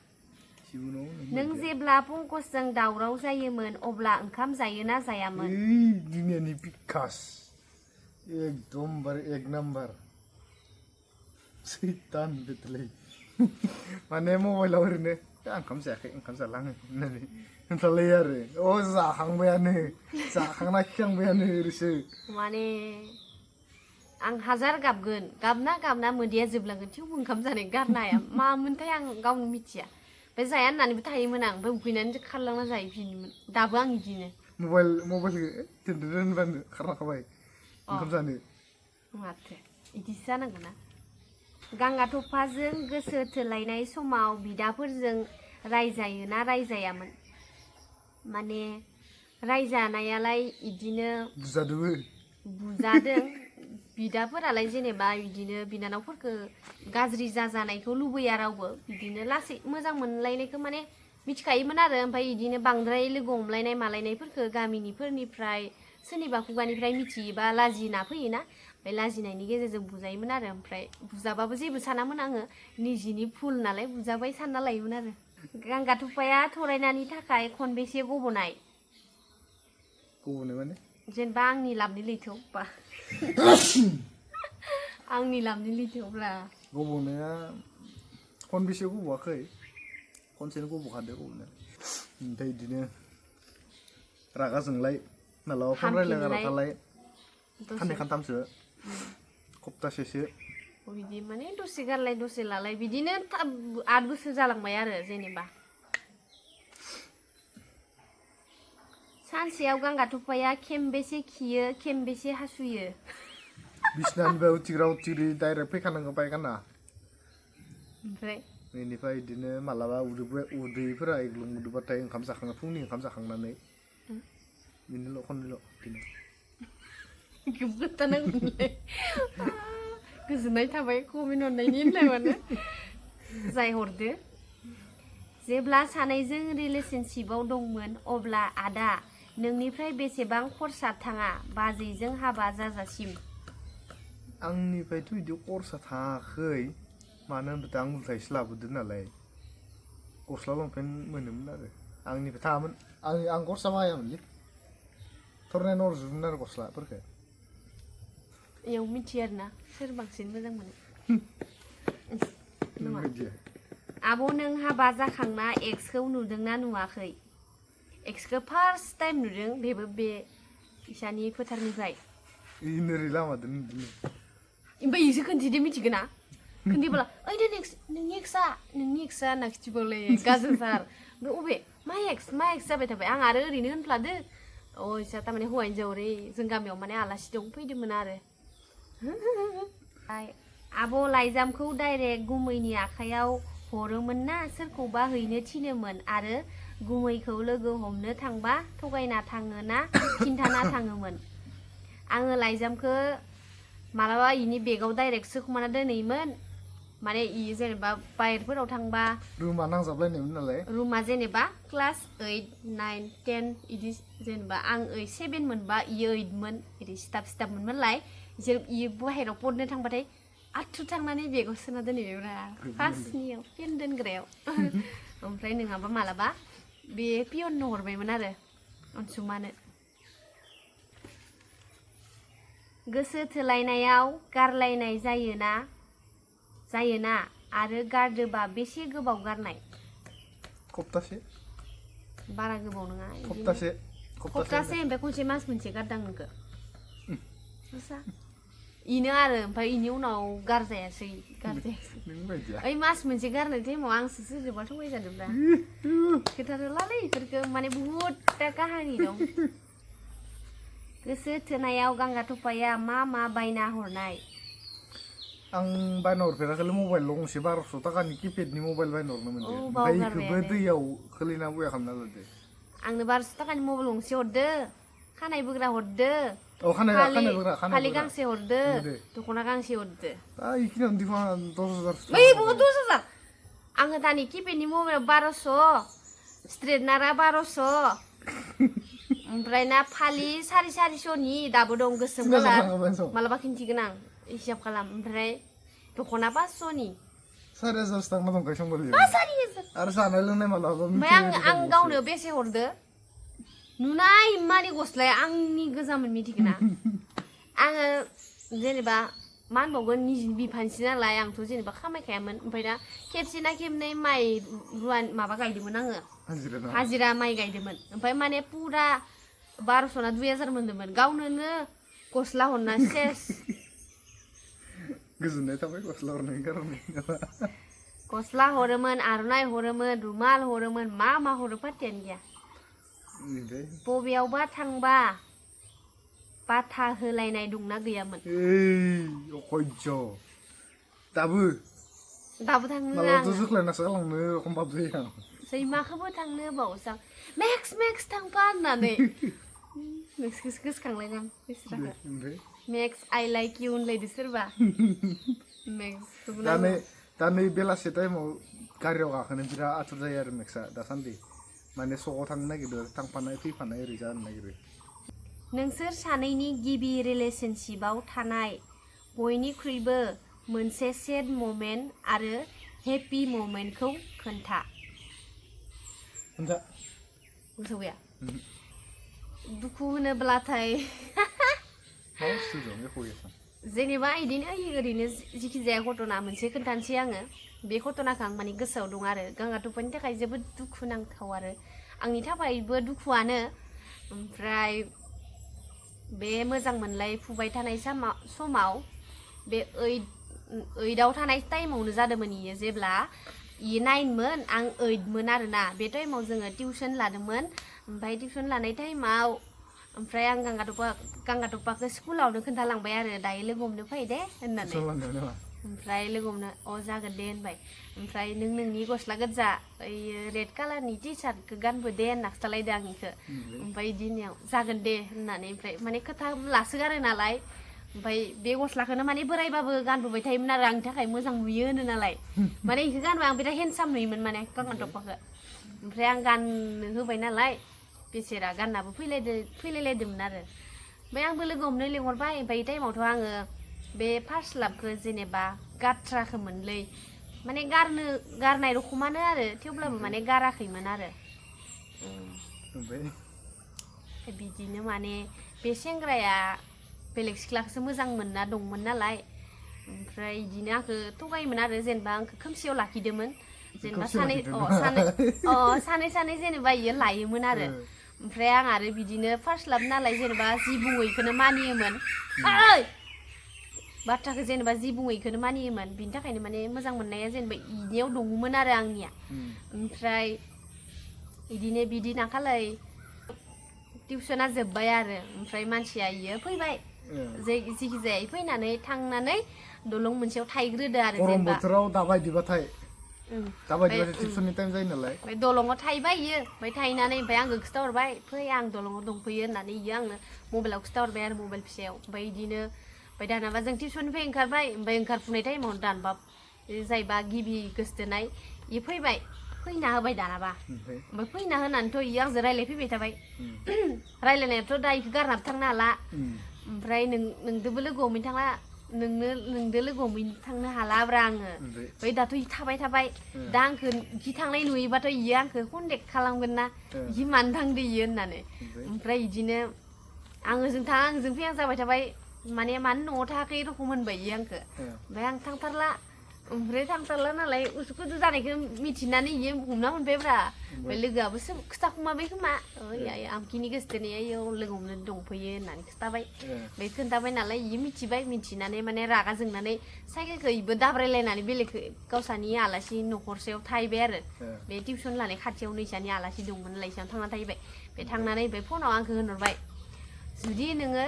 नों जेब्ला पंकजजों दावराव जायोमोन अब्ला ओंखाम जायोना जायामोन दुनियानि बिकास एकदमबारे एक नाम्बार सैतान बेथलै माने मबाइलाव ओरैनो ओंखाम जायाखै ओंखाम जालाङो होननानै खोन्थालायो आरो जाखांबायानो जाखांना खिखांबायानो ओरैसो माने आं हाजार गाबना मोदैया जोबलांगोन थेवबो ओंखाम जानाय गारनो हाया मामोनथाय आं गावनो मिथिया बे जाया होननानैबो थायोमोन आं ओमफ्राय उखैनानै खारलांना जाहैफिनोमोन दाबो आं बिदिनो मबाइल दोनबानो खारलांखाबाय ओंखाम जानो माथो बिदिसो जानांगौ ना गांगा थफाजों गोसो थोलायनाय समाव बिदाफोरजों रायजायोना रायजायामोन माने रायजानायालाय इदिनो बुजादों बिदाफोरालाय जेनेबा बिदिनो बिनानावफोरखौ गाज्रि जाजानायखौ लुबैया रावबो बिदिनो लासै मोजां मोनलायनायखौ माने मिथिखायोमोन आरो ओमफ्राय बिदिनो बांद्राय लोगो हमलायनाय मालायनायफोरखौ गामिनिफोरनिफ्राय सोरनिबा खुगानिफ्राय मिथियोबा लाजिना फैयोना बे लाजिनायनि गेजेरजों बुजायोमोन आरो ओमफ्राय बुजाबाबो जेबो सानामोन आङो निजिनि भुल नालाय बुजाबाय सानना लायोमोन आरो गांगा थफाया थरायनायनि थाखाय खनबेसे गबनाय माने जेनेबा आंनि लाबनि लैथोआव बा आंनि लाबनि लैथोआवब्ला गबनाया खनबेसे गबवाखै खनसेनो गबखादो गबनाया ओमफ्राय बिदिनो रागा जोंलाय मालाबा फन रायलायना थालाय खाननै खानथामसो सप्तासेसो बिदि माने दसे गारलाय दसे लालाय बिदिनो 8 बोसोर जालांबाय आरो जेनेबा सानसेयाव गांगा थफाया खेमबेसे खियो खेमबेसे हासुयो बिसनानिफ्राय उथिग्रा उथिग्रि डाइरेक्ट फैखानांगौ बायगाना ओमफ्राय बेनिफ्राय बिदिनो मालाबा उदैफोरा एग्लुंदोबाथाय ओंखाम जाखांना फुंनि ओंखाम जाखांनानै बिनिल' खननैल' बिदिनो गोजोननाय थाबाय कमेन्ट हरनायनि होनलाय माने जाय हरदो जेब्ला सानैजों रिलेशनशिपआव दंमोन अब्ला आदा नोंनिफ्राय बेसेबां खरसा थाङा बाजैजों हाबा जाजासिम? आंनिफ्रायथ' बिदि खरसा थाङाखै मानो होनब्ला आं उल्थायसो लाबोदो नालाय गस्ला लंपेन्ट मोनोमोन आरो आंनिफ्राय थाङामोन आं खरसा बाहायामोनलै थरनायनो हरजोबोमोन आरो गस्लाफोरखौ इयाव मिथियो आरोना सोर बांसिन मोजां मोनो नङा आब' नों हाबा जाखांना एक्सखौ नुदोंना नुवाखै? एक्सखौ फार्स्ट टाइम नुदों बेबो बे इसानि फोथारनिफ्राय इनोरै लामादों नुदों ओमफ्राय इसे खोन्थिदो मिथिगोन ना खोन्थिबोला ओइ नोंनि एक्सआ होनना खिथिबावलै गाज्रिथार ओमफ्राय अबे मा एक्स जाबाय थाबाय आं आरो ओरैनो होनफ्लादो इसा थारमाने हौवा हिन्जाव ओरै जों गामियाव माने आलासि दं फैदोंमोन आरो आब' लाइजामखौ डाइरेक्ट गुमैनि आखायाव हरोमोन ना सोरखौबा हैनो थिनोमोन आरो गुमैखौ लोगो हमनो थांबा थगायना थाङो ना खिन्थाना थाङोमोन? आङो लाइजामखौ मालाबा इनि बेगाव डाइरेक्ट सोखुमाना दोनहैयोमोन माने इ जेनेबा बाहेरफोराव थांबा रुमा नांजाबलायनायमोन नालाय रुमा जेनेबा क्लास 8, 9, 10 इदि जेनेबा आं 7 मोनबा इयो 8 मोन इदि सिथाब मोनमोनलाय इसोर इयो बाहेराव पढनो थांबाथाय आथु थांनानै बेगाव सोना दोनहैयोब्रा फार्स्टनियाव पेन दोनग्रायाव ओमफ्राय नङाबा मालाबा बे पियननो हरबायमोन आरो अनसुमानो। गोसो थोलायनायाव गारलायनाय जायोना आरो गारदोबा बेसे गोबाव गारनाय? सप्तासे बारा गोबाव नङा सप्तासे ओमफ्राय खनसे मास मोनसे गारदां नोंखौ इनो आरो ओमफ्राय इनि उनाव गारजायासै ओइ मास मोनसे गारनाय टाइमाव आंसो सोरजोंबा थगायजादोंब्रा खोथाथ'लालै इफोरखौ माने बहुदटा काहानि दं। गोसो थोनायाव गांगा थफाया मा बायना हरनाय? आं बायना हरफेराखैलै मबाइल गंसे 1200 थाखानि किपेडनि मबाइल बायना हरनो मोनदों ओमफ्राय इखौबो दैयाव खोलैना बया खालामना लादो। आंनो 1200 थाखानि मबाइल गंसे हरदो खानाय बोग्रा हरदो फालि गांसे हरदो दख'ना गांसे हरदो इखिनियावनो दिफा 10,000 बै बहुत 10,000 आङो दानि किपेडनि मबाइल 1200 स्ट्रेटनारा 1200 ओमफ्राय ना फालि 450नि दाबो दं गोसोम कालार मालाबा खिन्थिगोन आं हिसाब खालाम ओमफ्राय दख'ना 500नि 4,000 थांना दंखायो संगोलि आरो जानाय लोंनाय मालाबा ओमफ्राय आं गावनो बेसे हरदो नुनाय मानि गस्लाया आंनि गोजामोन मिथिगोना आङो जेनेबा मा होनबावगोन निजिनि बिफानसि नालाय आंथ' जेनेबा खामायखायामोन ओमफ्राय दा खेबसे ना खेबनै माइ माबा गायदोंमोन आङो हाजिरा माइ गायदोंमोन ओमफ्राय माने पुरा 1200 ना 2000 मोनदोंमोन गावनोनो गस्ला हरना सेस गोजोननाय थाबाय गस्ला हरनायनि खार'नै गस्ला हरोमोन आर'नाइ हरोमोन रुमाल हरोमोन मा हरो फात्तायानो गैया बबेयावबा थांबा बाथा होलायनाय दंना गैयामोन? दाबो थाङो मालाबाथ' जोख्लायनासो गालांनो एखमबा जायो आं सैमाखौबो थांनो बावोसो आं मेक्स थांफा होननानै मेक्सखौसो गोसोखांलायदां बेस्राखौ मेक्स आइ लाइक इउ होनलायदो सोरबा मेक्सखौबो दा नै बेलासे टाइमाव गारियाव गाखोनो बिराद आथुर जायो आरो मेक्सआ दासान्दि माने सकआव थांनो नागिरदो थांफानाय फैफानाय ओरै जानो नागिरो। नोंसोर सानैनि गिबि रिलेशनशिपआव थानाय बयनिख्रुइबो मोनसे सेड मोमेन्ट आरो हेपि मोमेन्टखौ खोन्था। गोसोआव गैया दुखु होनोब्लाथाय जेनेबा इदिनो ओरैनो जिखि जाया घटना मोनसे खोन्थानोसै आङो बे घटनाखौ आं माने गोसोआव दं आरो गांगा थफानि थाखाय जोबोद दुखु नांथाव आरो आंनि थाखायबो दुखुआनो ओमफ्राय बे मोजां मोनलायफुबाय थानाय समाव बे 8आव थानाय टाइमावनो जादोंमोन इयो जेब्ला इयो 9 मोन आं 8 मोन आरोना बे टाइमाव जोङो टिउसन लादोंमोन ओमफ्राय टिउसन लानाय टाइमाव ओमफ्राय आं गांगा थफाखौ स्कुलावनो खोन्थालांबाय आरो दायो लोगो हमनो फै दे होननानै ओमफ्राय लोगो हमनो जागोन दे होनबाय ओमफ्राय नोंनि गस्ला गोजा ओइयो रेड कालारनि टि सार्टखौ गानबो दे होनना खिथालायदो आं इखौ ओमफ्राय इदिनियाव जागोन दे होननानै ओमफ्राय माने खोथा लासोगारो नालाय ओमफ्राय बे गस्लाखौनो माने बोरायबाबो गानबोबाय थायोमोन आरो आंनि थाखाय मोजां नुयो होनो नालाय माने इखौ गानबा आं बिराद हेन्डसाम नुयोमोन माने गांगा थफाखौ ओमफ्राय आं गाननो होबाय नालाय बेसेरा गाननाबो फैलायलायदोंमोन आरो ओमफ्राय आंबो लोगो हमनो लिंहरबाय ओमफ्राय टाइमावथ' आङो बे फार्स्ट लाभखौ जेनेबा गाथ्राखोमोनलै माने गारनाय रखमानो आरो थेवब्लाबो माने गाराखैमोन आरो बिदिनो माने बे सेंग्राया बेलेग सिख्लाखौसो मोजां मोनना दंमोन नालाय ओमफ्राय बिदिनो आंखौ थगायोमोन आरो जेनेबा आंखौ खोमसियाव लाखिदोंमोन जेनेबा सानै जेनेबा इयो लायोमोन आरो ओमफ्राय आं आरो बिदिनो फार्स्ट लाभ नालाय जेनेबा जि बुङो इखौनो मानियोमोन बाथ्राखौ जेनेबा जि बुङो इखौनो मानियोमोन बिनि थाखायनो माने मोजां मोननाया जेनेबा इनियाव दङमोन आरो आंनिया ओमफ्राय बिदिनो बिदि नाखालाय टिउसना जोब्बाय आरो ओमफ्राय मानसिया इयो फैबाय जिखि जाया फैनानै थांनानै दलं मोनसेयाव थाइग्रोदो आरो गरम बोथोराव दाबायदिबाथाय टिउसननि टाइम जायो नालाय ओमफ्राय दलङाव थाइबाय इयो ओमफ्राय थाइनानै ओमफ्राय आंखौ खिथाहरबाय फै आं दलङाव दंफैयो होननानै इयो आंनो मबाइलाव खिथाहरबाय आरो मबाइल फिसायाव ओमफ्राय बिदिनो ओमफ्राय दानाबा जों टिउसननिफ्राय ओंखारबाय ओमफ्राय ओंखारफुनाय टाइमावनो दानबा जायबा गिबि गोसथोनाय इयो फैना होबाय दानाबा ओमफ्राय फैना होनानैथ' इयो आंजों रायज्लायफैबाय थाबाय रायज्लायनायाथ' दा इखौ गारनाबो थांनो हाला ओमफ्राय नोंदोबो लोगो हमैनो थांला नोंदो लोगो हमैनो थांनो हालाब्रा आङो ओमफ्राय दाथ' इ थाबाय दा आंखौ इखि थांनाय नुयोबाथ' इयो आंखौ कन्टेक्ट खालामगोन ना इखि मानो थांदो इयो होननानै ओमफ्राय बिदिनो आं ओजों फैहां जाबाय थाबाय माने मानो न'आव थायाखै रखम होनबाय इयो आंखौ ओमफ्राय आं थांथारला ओमफ्राय थांथारला नालाय उसुखुथु जानायखौ मिथिनानै इयो हमना मोनबायब्रा ओमफ्य लोगोआबो खिथाखुमाबाय खोमा आमखिनि गोसथोनाया इयाव लोगो हमनो दंफैयो होननानै खिथाबाय ओमफ्राय खोन्थाबाय नालाय इयो मिथिबाय मिथिनानै माने रागा जोंनानै साइकेलखौ इबो दाब्रायलायनानै बेलेग गावसानि आलासि न'खरसेयाव थाहैबाय आरो बे टिउसन लानाय खाथियावनो इसानि आलासि दंमोन नालाय इसानाव थांना थाहैबाय बे थांनानै ओमफ्राय फनाव आंखौ होनहरबाय जुदि नोङो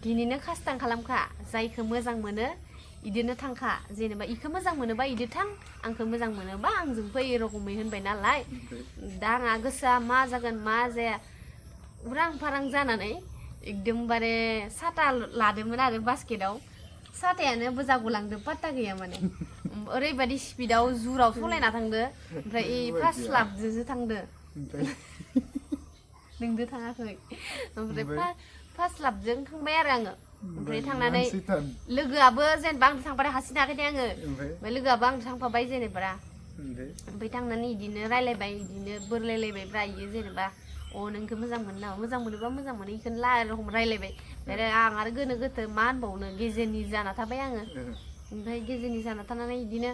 दिनैनो खास्तां खालामखा जायखौ मोजां मोनो इदिनो थांखा जेनेबा इखौ मोजां मोनोबा इदो थां आंखौ मोजां मोनोबा आंजों फै रखमै होनबाय नालाय दा आंहा गोसोआ मा जागोन मा जाया उरां फारां जानानै एकदमबारे साथा लादोंमोन आरो बास्केटाव साथायानो बोजागुलांदो पात्ता गैया माने ओरैबायदि स्पिडाव जुराव सलायना थांदो ओमफ्राय फार्स्ट लाभजोंसो थांदो नोंदो थाङाखै ओमफ्राय फार्स्ट लाभजों थांबाय आरो आङो ओमफ्राय थांनानै लोगोआबो जेनेबा आंजों थांबाथाय हारसिं थाङाखै दे आङो ओमफ्राय लोगोआबो आंजों थांफाबाय जेनेबा ओमफ्राय थांनानै बिदिनो रायलायबाय बिदिनो बोरलायलायबायब्रा इयो जेनेबा नोंखौ मोजां मोनो नामा मोजां मोनोबा मोजां मोनो इखौनो रखम रायलायबाय ओमफ्राय आं आरो गोनो गोथो मा होनबावनो गेजेरनि जाना थाबाय आङो ओमफ्राय गेजेरनि जाना थानानै बिदिनो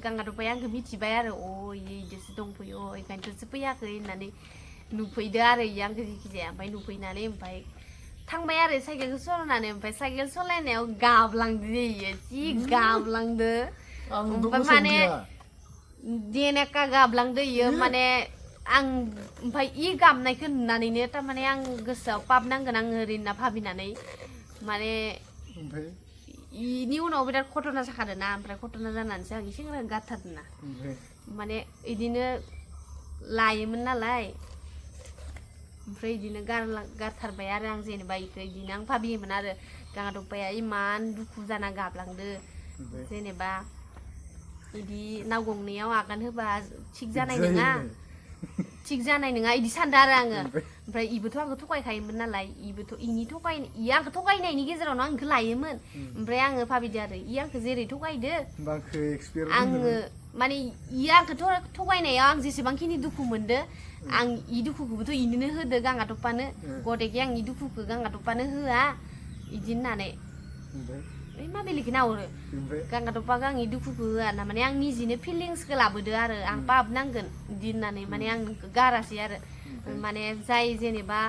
गांगादफाया आंखौ मिथिबाय आरो इयो इदोसो दंफैयो इखायनोथ'सो फैयाखै होननानै नुफैदो आरो इयो आंखौ जिखिजाया ओमफ्राय नुफैनानै ओमफ्राय थांबाय आरो साइकेलखौ सलायनानै ओमफ्राय साइकेल सलायनायाव गाबलांदो इयो जि गाबलांदो ओमफ्राय माने देनेका गाबलांदो इयो माने आं ओमफ्राय इ गाबनायखौ नुनानैनो थारमाने आं गोसोआव पाप नांगोन आङो ओरै होनना भाबिनानै माने इनि उनाव बिराद घटना जाखादों ना ओमफ्राय घटना जानानैसो आं एसे गारथारदों ना माने इदिनो लायोमोन नालाय ओमफ्राय बिदिनो गारथारबाय आरो आं जेनेबा इखौ बिदिनो आं भाबियोमोन आरो गांगादफाया इमान दुखु जाना गाबलांदो जेनेबा बिदि नाव गंनैयाव आगान होबा थिग जानाय नङा इदि सानदों आरो आङो ओमफ्राय इबोथ' आंखौ थगायखायोमोन नालाय इयो आंखौ थगायनायनि गेजेरावनो आं इखौ लायोमोन ओमफ्राय आङो भाबिदो आरो इयो आंखौ जेरै थगायदो आङो माने इयो आंखौ थगायनायाव आं जेसेबांखिनि दुखु मोनदो आं इ दुखुखौबोथ' इनोनो होदो गांगादफानो गदेके आं इ दुखुखौ गांगादफानो होआ इदि होननानै मा बेलेगखौ नाहरो गांगादफाखौ आं इ दुखुखौ होआ ना माने आं निजिनो फिलिंसखौ लाबोदो आरो आं पाप नांगोन इदि होननानै माने आं गारासै आरो माने जाय जेनेबा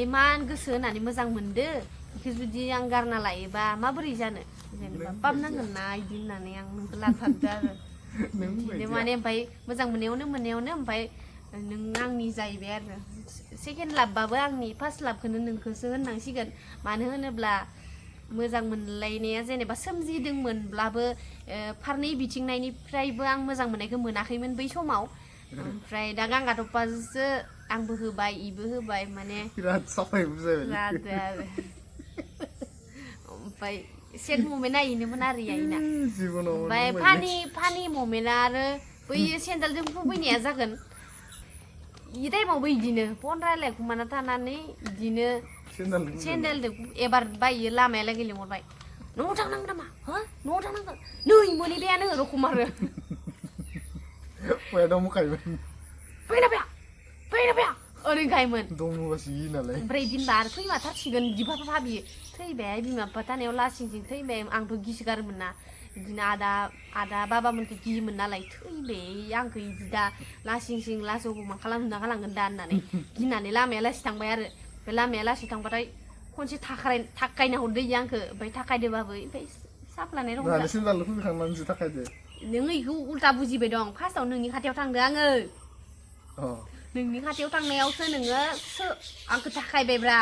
इमान गोसो होनानै मोजां मोनदो बेखौ जुदि आं गारना लायोबा माबोरै जानो जेनेबा पाप नांगोन ना इदि होननानै आं नोंखौ लाथारदो आरो बिदिनो माने ओमफ्राय मोजां मोननायावनो ओमफ्राय नों आंनि जाहैबाय आरो सेकेन्ड लाभबाबो आंनि फार्स्ट लाभखौनो नोंखौसो होननांसिगोन मानो होनोब्ला मोजां मोनलायनाया जेनेबा सोमजिदोंमोनब्लाबो फारनै बिथिंनायनिफ्रायबो आं मोजां मोननायखौ मोनाखैमोन बै समाव ओमफ्राय दा गांगादफाजोंसो आंबो होबाय इबो होबाय माने बिराद साफाय बुजायबाय आरो ओमफ्राय सेट ममेन्ट नायनोमोन आरो इना ओमफ्राय फानि ममेन्टआ आरो बै सेन्देलजों फैनाया जागोन इ टाइमावबो इदिनो फन रायलायखुमाना थानानै इदिनो सेन्देलजों एबार बायो लामायालागै लिंहरबाय न'आव थांनांगौ नामा हो न'आव थांनांगौ नै मोनहैबायानो रखम आरो फैदा मुखायोमोन फैना फैया ओरै गायमोन दंबासो नालाय ओमफ्राय इदिनबा आरो फैमाथारसिगोन बिफा बियो थैबाय बिमा बिफा थानायाव लासिंसिं थैबाय आंथ' गिसगारोमोन ना बिदिनो आदा बाबामोनखौ गियोमोन नालाय थैबाय आंखौ इदि दा लासिंसिं लासाव मा खालामना गालांगोन दा होननानै गिनानै लामाया लासि थांबाय आरो बे लामाया लासि थांबाथाय खनसे थाखायना हरदो इयो आंखौ ओमफ्राय थाखायदोबाबो ओमफ्राय साफ्लानाय रखम दानो सेन्देल फैखांनानैसो थाखायदो नों इखौ उल्टा बुजिबाय दं फार्स्टआव नोंनि खाथियाव थांदो आङो नोंनि खाथियाव थांनायावसो नोङो आंखौ थाखायबायब्रा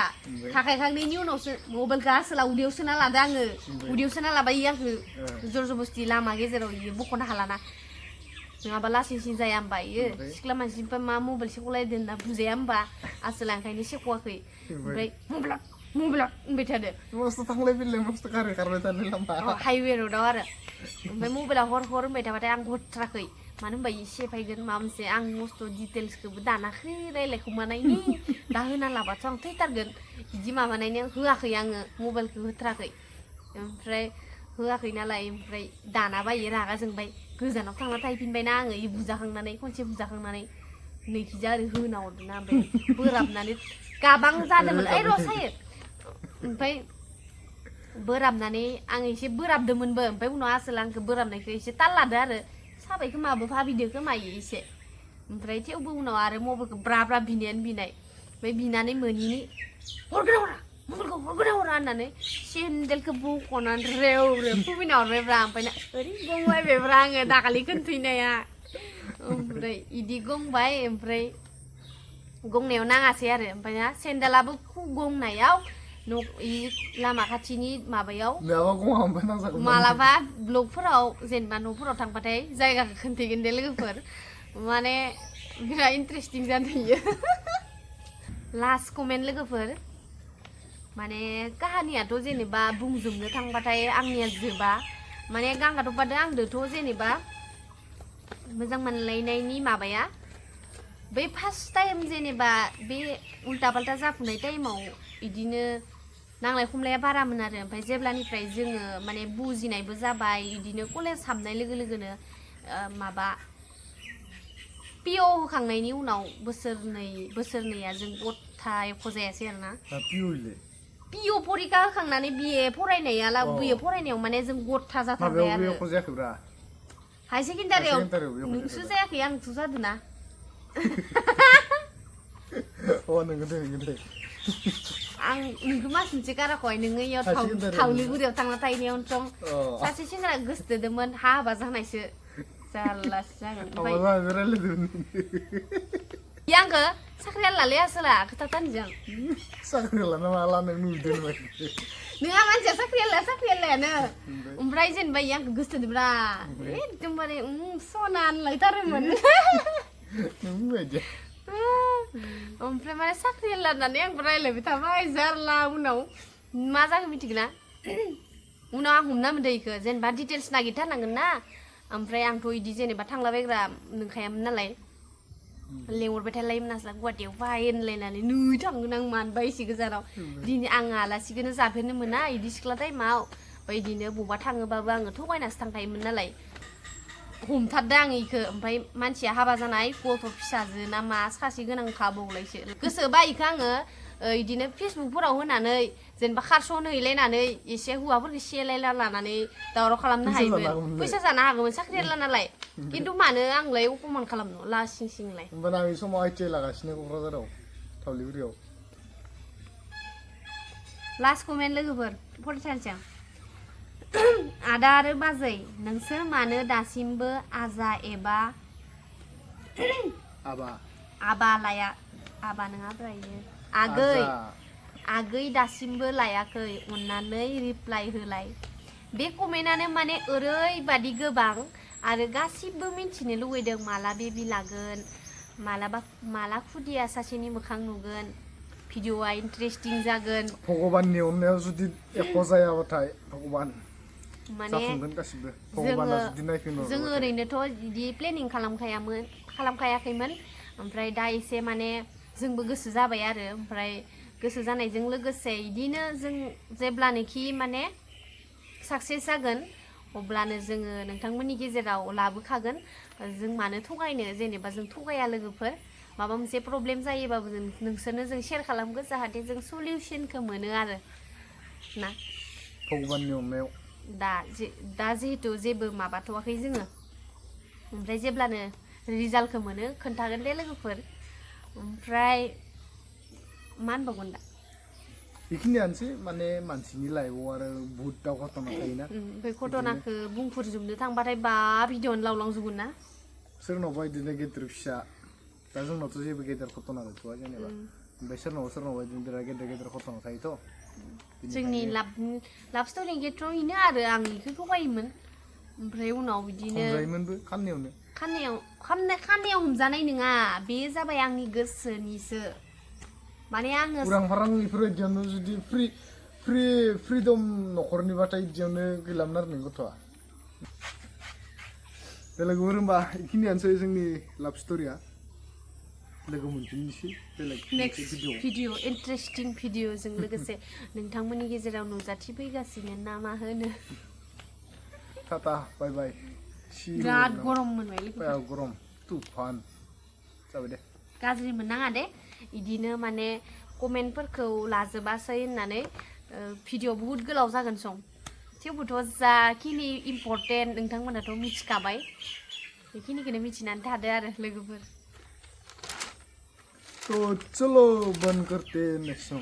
थाखायखांनायनि उनावसो मबाइलखौ आसोला उदैयाव सोना लादो आङो उदैयाव सोना लाबाय आंखौ जर जबस्ति लामा गेजेराव इयो बख'नो हालाना नङाबा लासिंसिं जाया होमबा इयो सिख्ला मानसिनिफ्राय मा मबाइल सेख'लायदो होनना बुजाया होमबा आसोला ओंखायनो सेख'वाखै ओमफ्राय मबाइल होनबाय थादो मस्त थांलाय फैलाय मस्त गारि खारबाय थानाय लामा हाइवे र'डाव आरो ओमफ्राय मबाइला हर होनबाय थाबाथाय आं हरथाराखै मानो होनबा इसे फायगोन माबा मोनसे आं मस्त डिटेल्सखौबो दानाखै रायलायखुमानायनि दा होना लाबाथ' आं थैथारगोन बिदि माबानायनो होआखै आङो मबाइलखौ होथाराखै ओमफ्राय होआखै नालाय ओमफ्राय दाना बायो रागा जोंबाय गोजानाव थांना थाहैफिनबायना आङो इ बुजाखांनानै खनसे बुजाखांनानै नैखिजा ओरै होना हरदोंना ओमफ्राय बोराबनानै गाबां जादोंमोन ओइ र' सायो ओमफ्राय बोराबनानै आं एसे बोराबदोंमोनबो ओमफ्राय उनाव आसोल आंखौ बोराबनायखौ एसे ताल लादो आरो साबाय खोमाबो भाबिदो खोमायो एसे ओमफ्राय थेवबो उनाव आरो मबाइलखौ ब्रा बिनायानो बिनाय ओमफ्राय बिनानै मोनिनि हरगोना हरा मबाइलखौ हरगोना हरा होननानै सेन्देलखौ बख'नानै रेव फुबिना हरबायब्रा ओमफ्राय ओरै गंलायबायब्रा आङो दाखालि खोन्थैनाया ओमफ्राय इदि गंबाय ओमफ्राय गंनायाव नाङासै आरो ओमफ्राय ना सेन्देलाबो गंनायाव लामा खाथिनि माबायाव मालाबा ब्लगफोराव जेनेबा न'फोराव थांबाथाय जायगाखौ खोन्थैगोन दे लोगोफोर माने बिराद इन्टारेस्टिं जादों लास्ट कमेन्ट लोगोफोर माने काहानियाथ' जेनेबा बुंजोबनो थांबाथाय आंनिया जोबा माने गांगाथ'बादो आंदोथ' जेनेबा मोजां मोनलायनायनि माबाया बै फार्स्ट टाइम जेनेबा बे उल्टा पाल्टा जाफुनाय टाइमाव बिदिनो नांलाय खमलाया बारामोन आरो ओमफ्राय जेब्लानिफ्राय जोङो माने बुजिनायबो जाबाय बिदिनो कलेज हाबनाय लोगो लोगोनो माबा पिअ होखांनायनि उनाव बोसोरनैया जों गथा एख' जायासै आरोना पिअ परिखा होखांनानै बिए फरायनायाव माने जों गथा जाथारबाय आरो हाई सेकेन्डारियाव नोंसो जायाखै आंथ' जादों ना आं नोंखौ मास मोनसे गाराखै नोङो इयाव थावलिगुरियाव थांना थाहैनायावनोथ' सासे सेंग्रा गोसोथोदोंमोन हाबा जानायसो जारलासो जागोन आंखौ साख्रिया लालै आसोला खोथा थानजों साख्रि लाना माला नों नुदों नोंहा मानसिया साख्रि लायानो ओमफ्राय जेनेबा इयो आंखौ गोसोथोदोंब्रा एकदमबारे सना होनलायथारोमोन ओमफ्राय माने साख्रि लानानै आंबो रायलायबाय थाबाय जारला उनाव मा जाखो मिथिगोना उनाव आं हमना मोनदों इखौ जेनेबा डिटेल्स नागिरथारनांगोन ना ओमफ्राय आंथ' इदि जेनेबा थांलाबायग्रा नंखायामोन नालाय लेंहरबाय थालायोमोन आसला गुवाहाटियाव फै होनलायनानै नै थांगोन आं मानोबा एसे गोजानाव दिनै आं आलासिखौनो जाफेरनो मोना इदि सिख्ला टाइमाव ओमफ्राय इदिनो बबा थाङोबाबो आङो थगायनासो थांखायोमोन नालाय हमथारदों आं इखौ ओमफ्राय मानसिया हाबा जानाय गथ' फिसाजो ना मा सासे गोनांखाबावलायसो गोसोबा इखौ आङो इदिनो फेसबुकफोराव होनानै जेनेबा खारसन हैलायनानै एसे हौवाफोरखौ सेलायला लानानै दावराव खालामनो हायोमोन फैसा जानो हागौमोन साख्रि ला नालाय खिन्थु मानो आंलाय अपमान खालामनो लासिं सिंलाय होमबा आं समाव आइटिआइ लागासिनो क'क्राझाराव थावलिगुरियाव लास्ट कमेन्ट लोगोफोर फरायसानोसै आदा आरो बाजै नोंसोर मानो दासिमबो आजा एबा आबा लाया आबा नङाब्रा इयो आगै दासिमबो लायाखै अन्नानै रिप्लाइ होलाय बे कमेन्टआनो माने ओरैबादि गोबां आरो गासिबो मिन्थिनो लुगैदों माला बेबि लागोन माला खुदिया सासेनि मोखां नुगोन भिडिअआ इन्टारेस्टिं जागोन भगबाननि अननायाव जुदि एख' जायाबाथाय भगबान माने जोङो ओरैनोथ' बिदि प्लेनिं खालामखायाखैमोन ओमफ्राय दा एसे माने जोंबो गोसो जाबाय आरो ओमफ्राय गोसो जानायजों लोगोसे इदिनो जों जेब्लानोखि माने साक्सेस जागोन अब्लानो जोङो नोंथांमोननि गेजेराव लाबोखागोन जों मानो थगायनो जेनेबा जों थगाया लोगोफोर माबा मोनसे प्रब्लेम जायोबाबो जों नोंसोरनो जों शेयार खालामगोन जाहाथे जों सलिउसनखौ मोनो आरो ना भगबाननि अननायाव दा जिहेतु जेबो माबाथ'वाखै जोङो ओमफ्राय जेब्लानो रिजाल्टखौ मोनो खोन्थागोन दे लोगोफोर ओमफ्राय मा होनबावगोन दा बेखिनियानोसै माने मानसिनि लाइफआव आरो बुहुत दाव घटना थायोना बे घटनाखौ बुंफोरजोबनो थांबाथाय बा भिडिअ'नो लावलांजोबगोन ना सोरनावबा बिदिनो गेदेर फिसा दा जोंनावथ' जेबो गेदेर घटना गैथ'वा जेनेबा ओमफ्राय सोरनावबा बिदिनो बिराद गेदेर घटना थायोथ' जोंनि लाभ स्ट'रिनि खेथ्रआव बेनो आरो आं बेखौ थगायोमोन ओमफ्राय उनाव बिदिनो हमजायोमोनबो खाननायाव हमजानाय नङा बे जाबाय आंनि गोसोनिसो माने आङो उरां फारां बेफोरबायदियावनो जुदि फ्रिदम न'खरनिबाथाय बिदियावनो गैलामोन आरो नों गथ'आ लोगोफोर होनबा बेखिनियानोसै जोंनि लाभ स्ट'रिया लोगो मोनफिननोसै नेक्स्ट भिडिअ इन्टारेस्टिं भिडिअजों लोगोसे नोंथांमोननि गेजेराव नुजाथिफैगासिनो ना मा होनो टाटा बाय बाय बिराद गरम मोनबाय लोगोफोर गरम तुफान जाबाय दे गाज्रि मोननाङा दे इदिनो माने कमेन्टफोरखौ लाजोबासै होननानै भिडिअ बुहुत गोलाव जागोन सं थेवबोथ' जाखिनि इम्परटेन्ट नोंथांमोनाथ' मिथिखाबाय बेखिनिखौनो मिथिनानै थादो आरो लोगोफोर तो चलो बंद करते हैं नेक्स्ट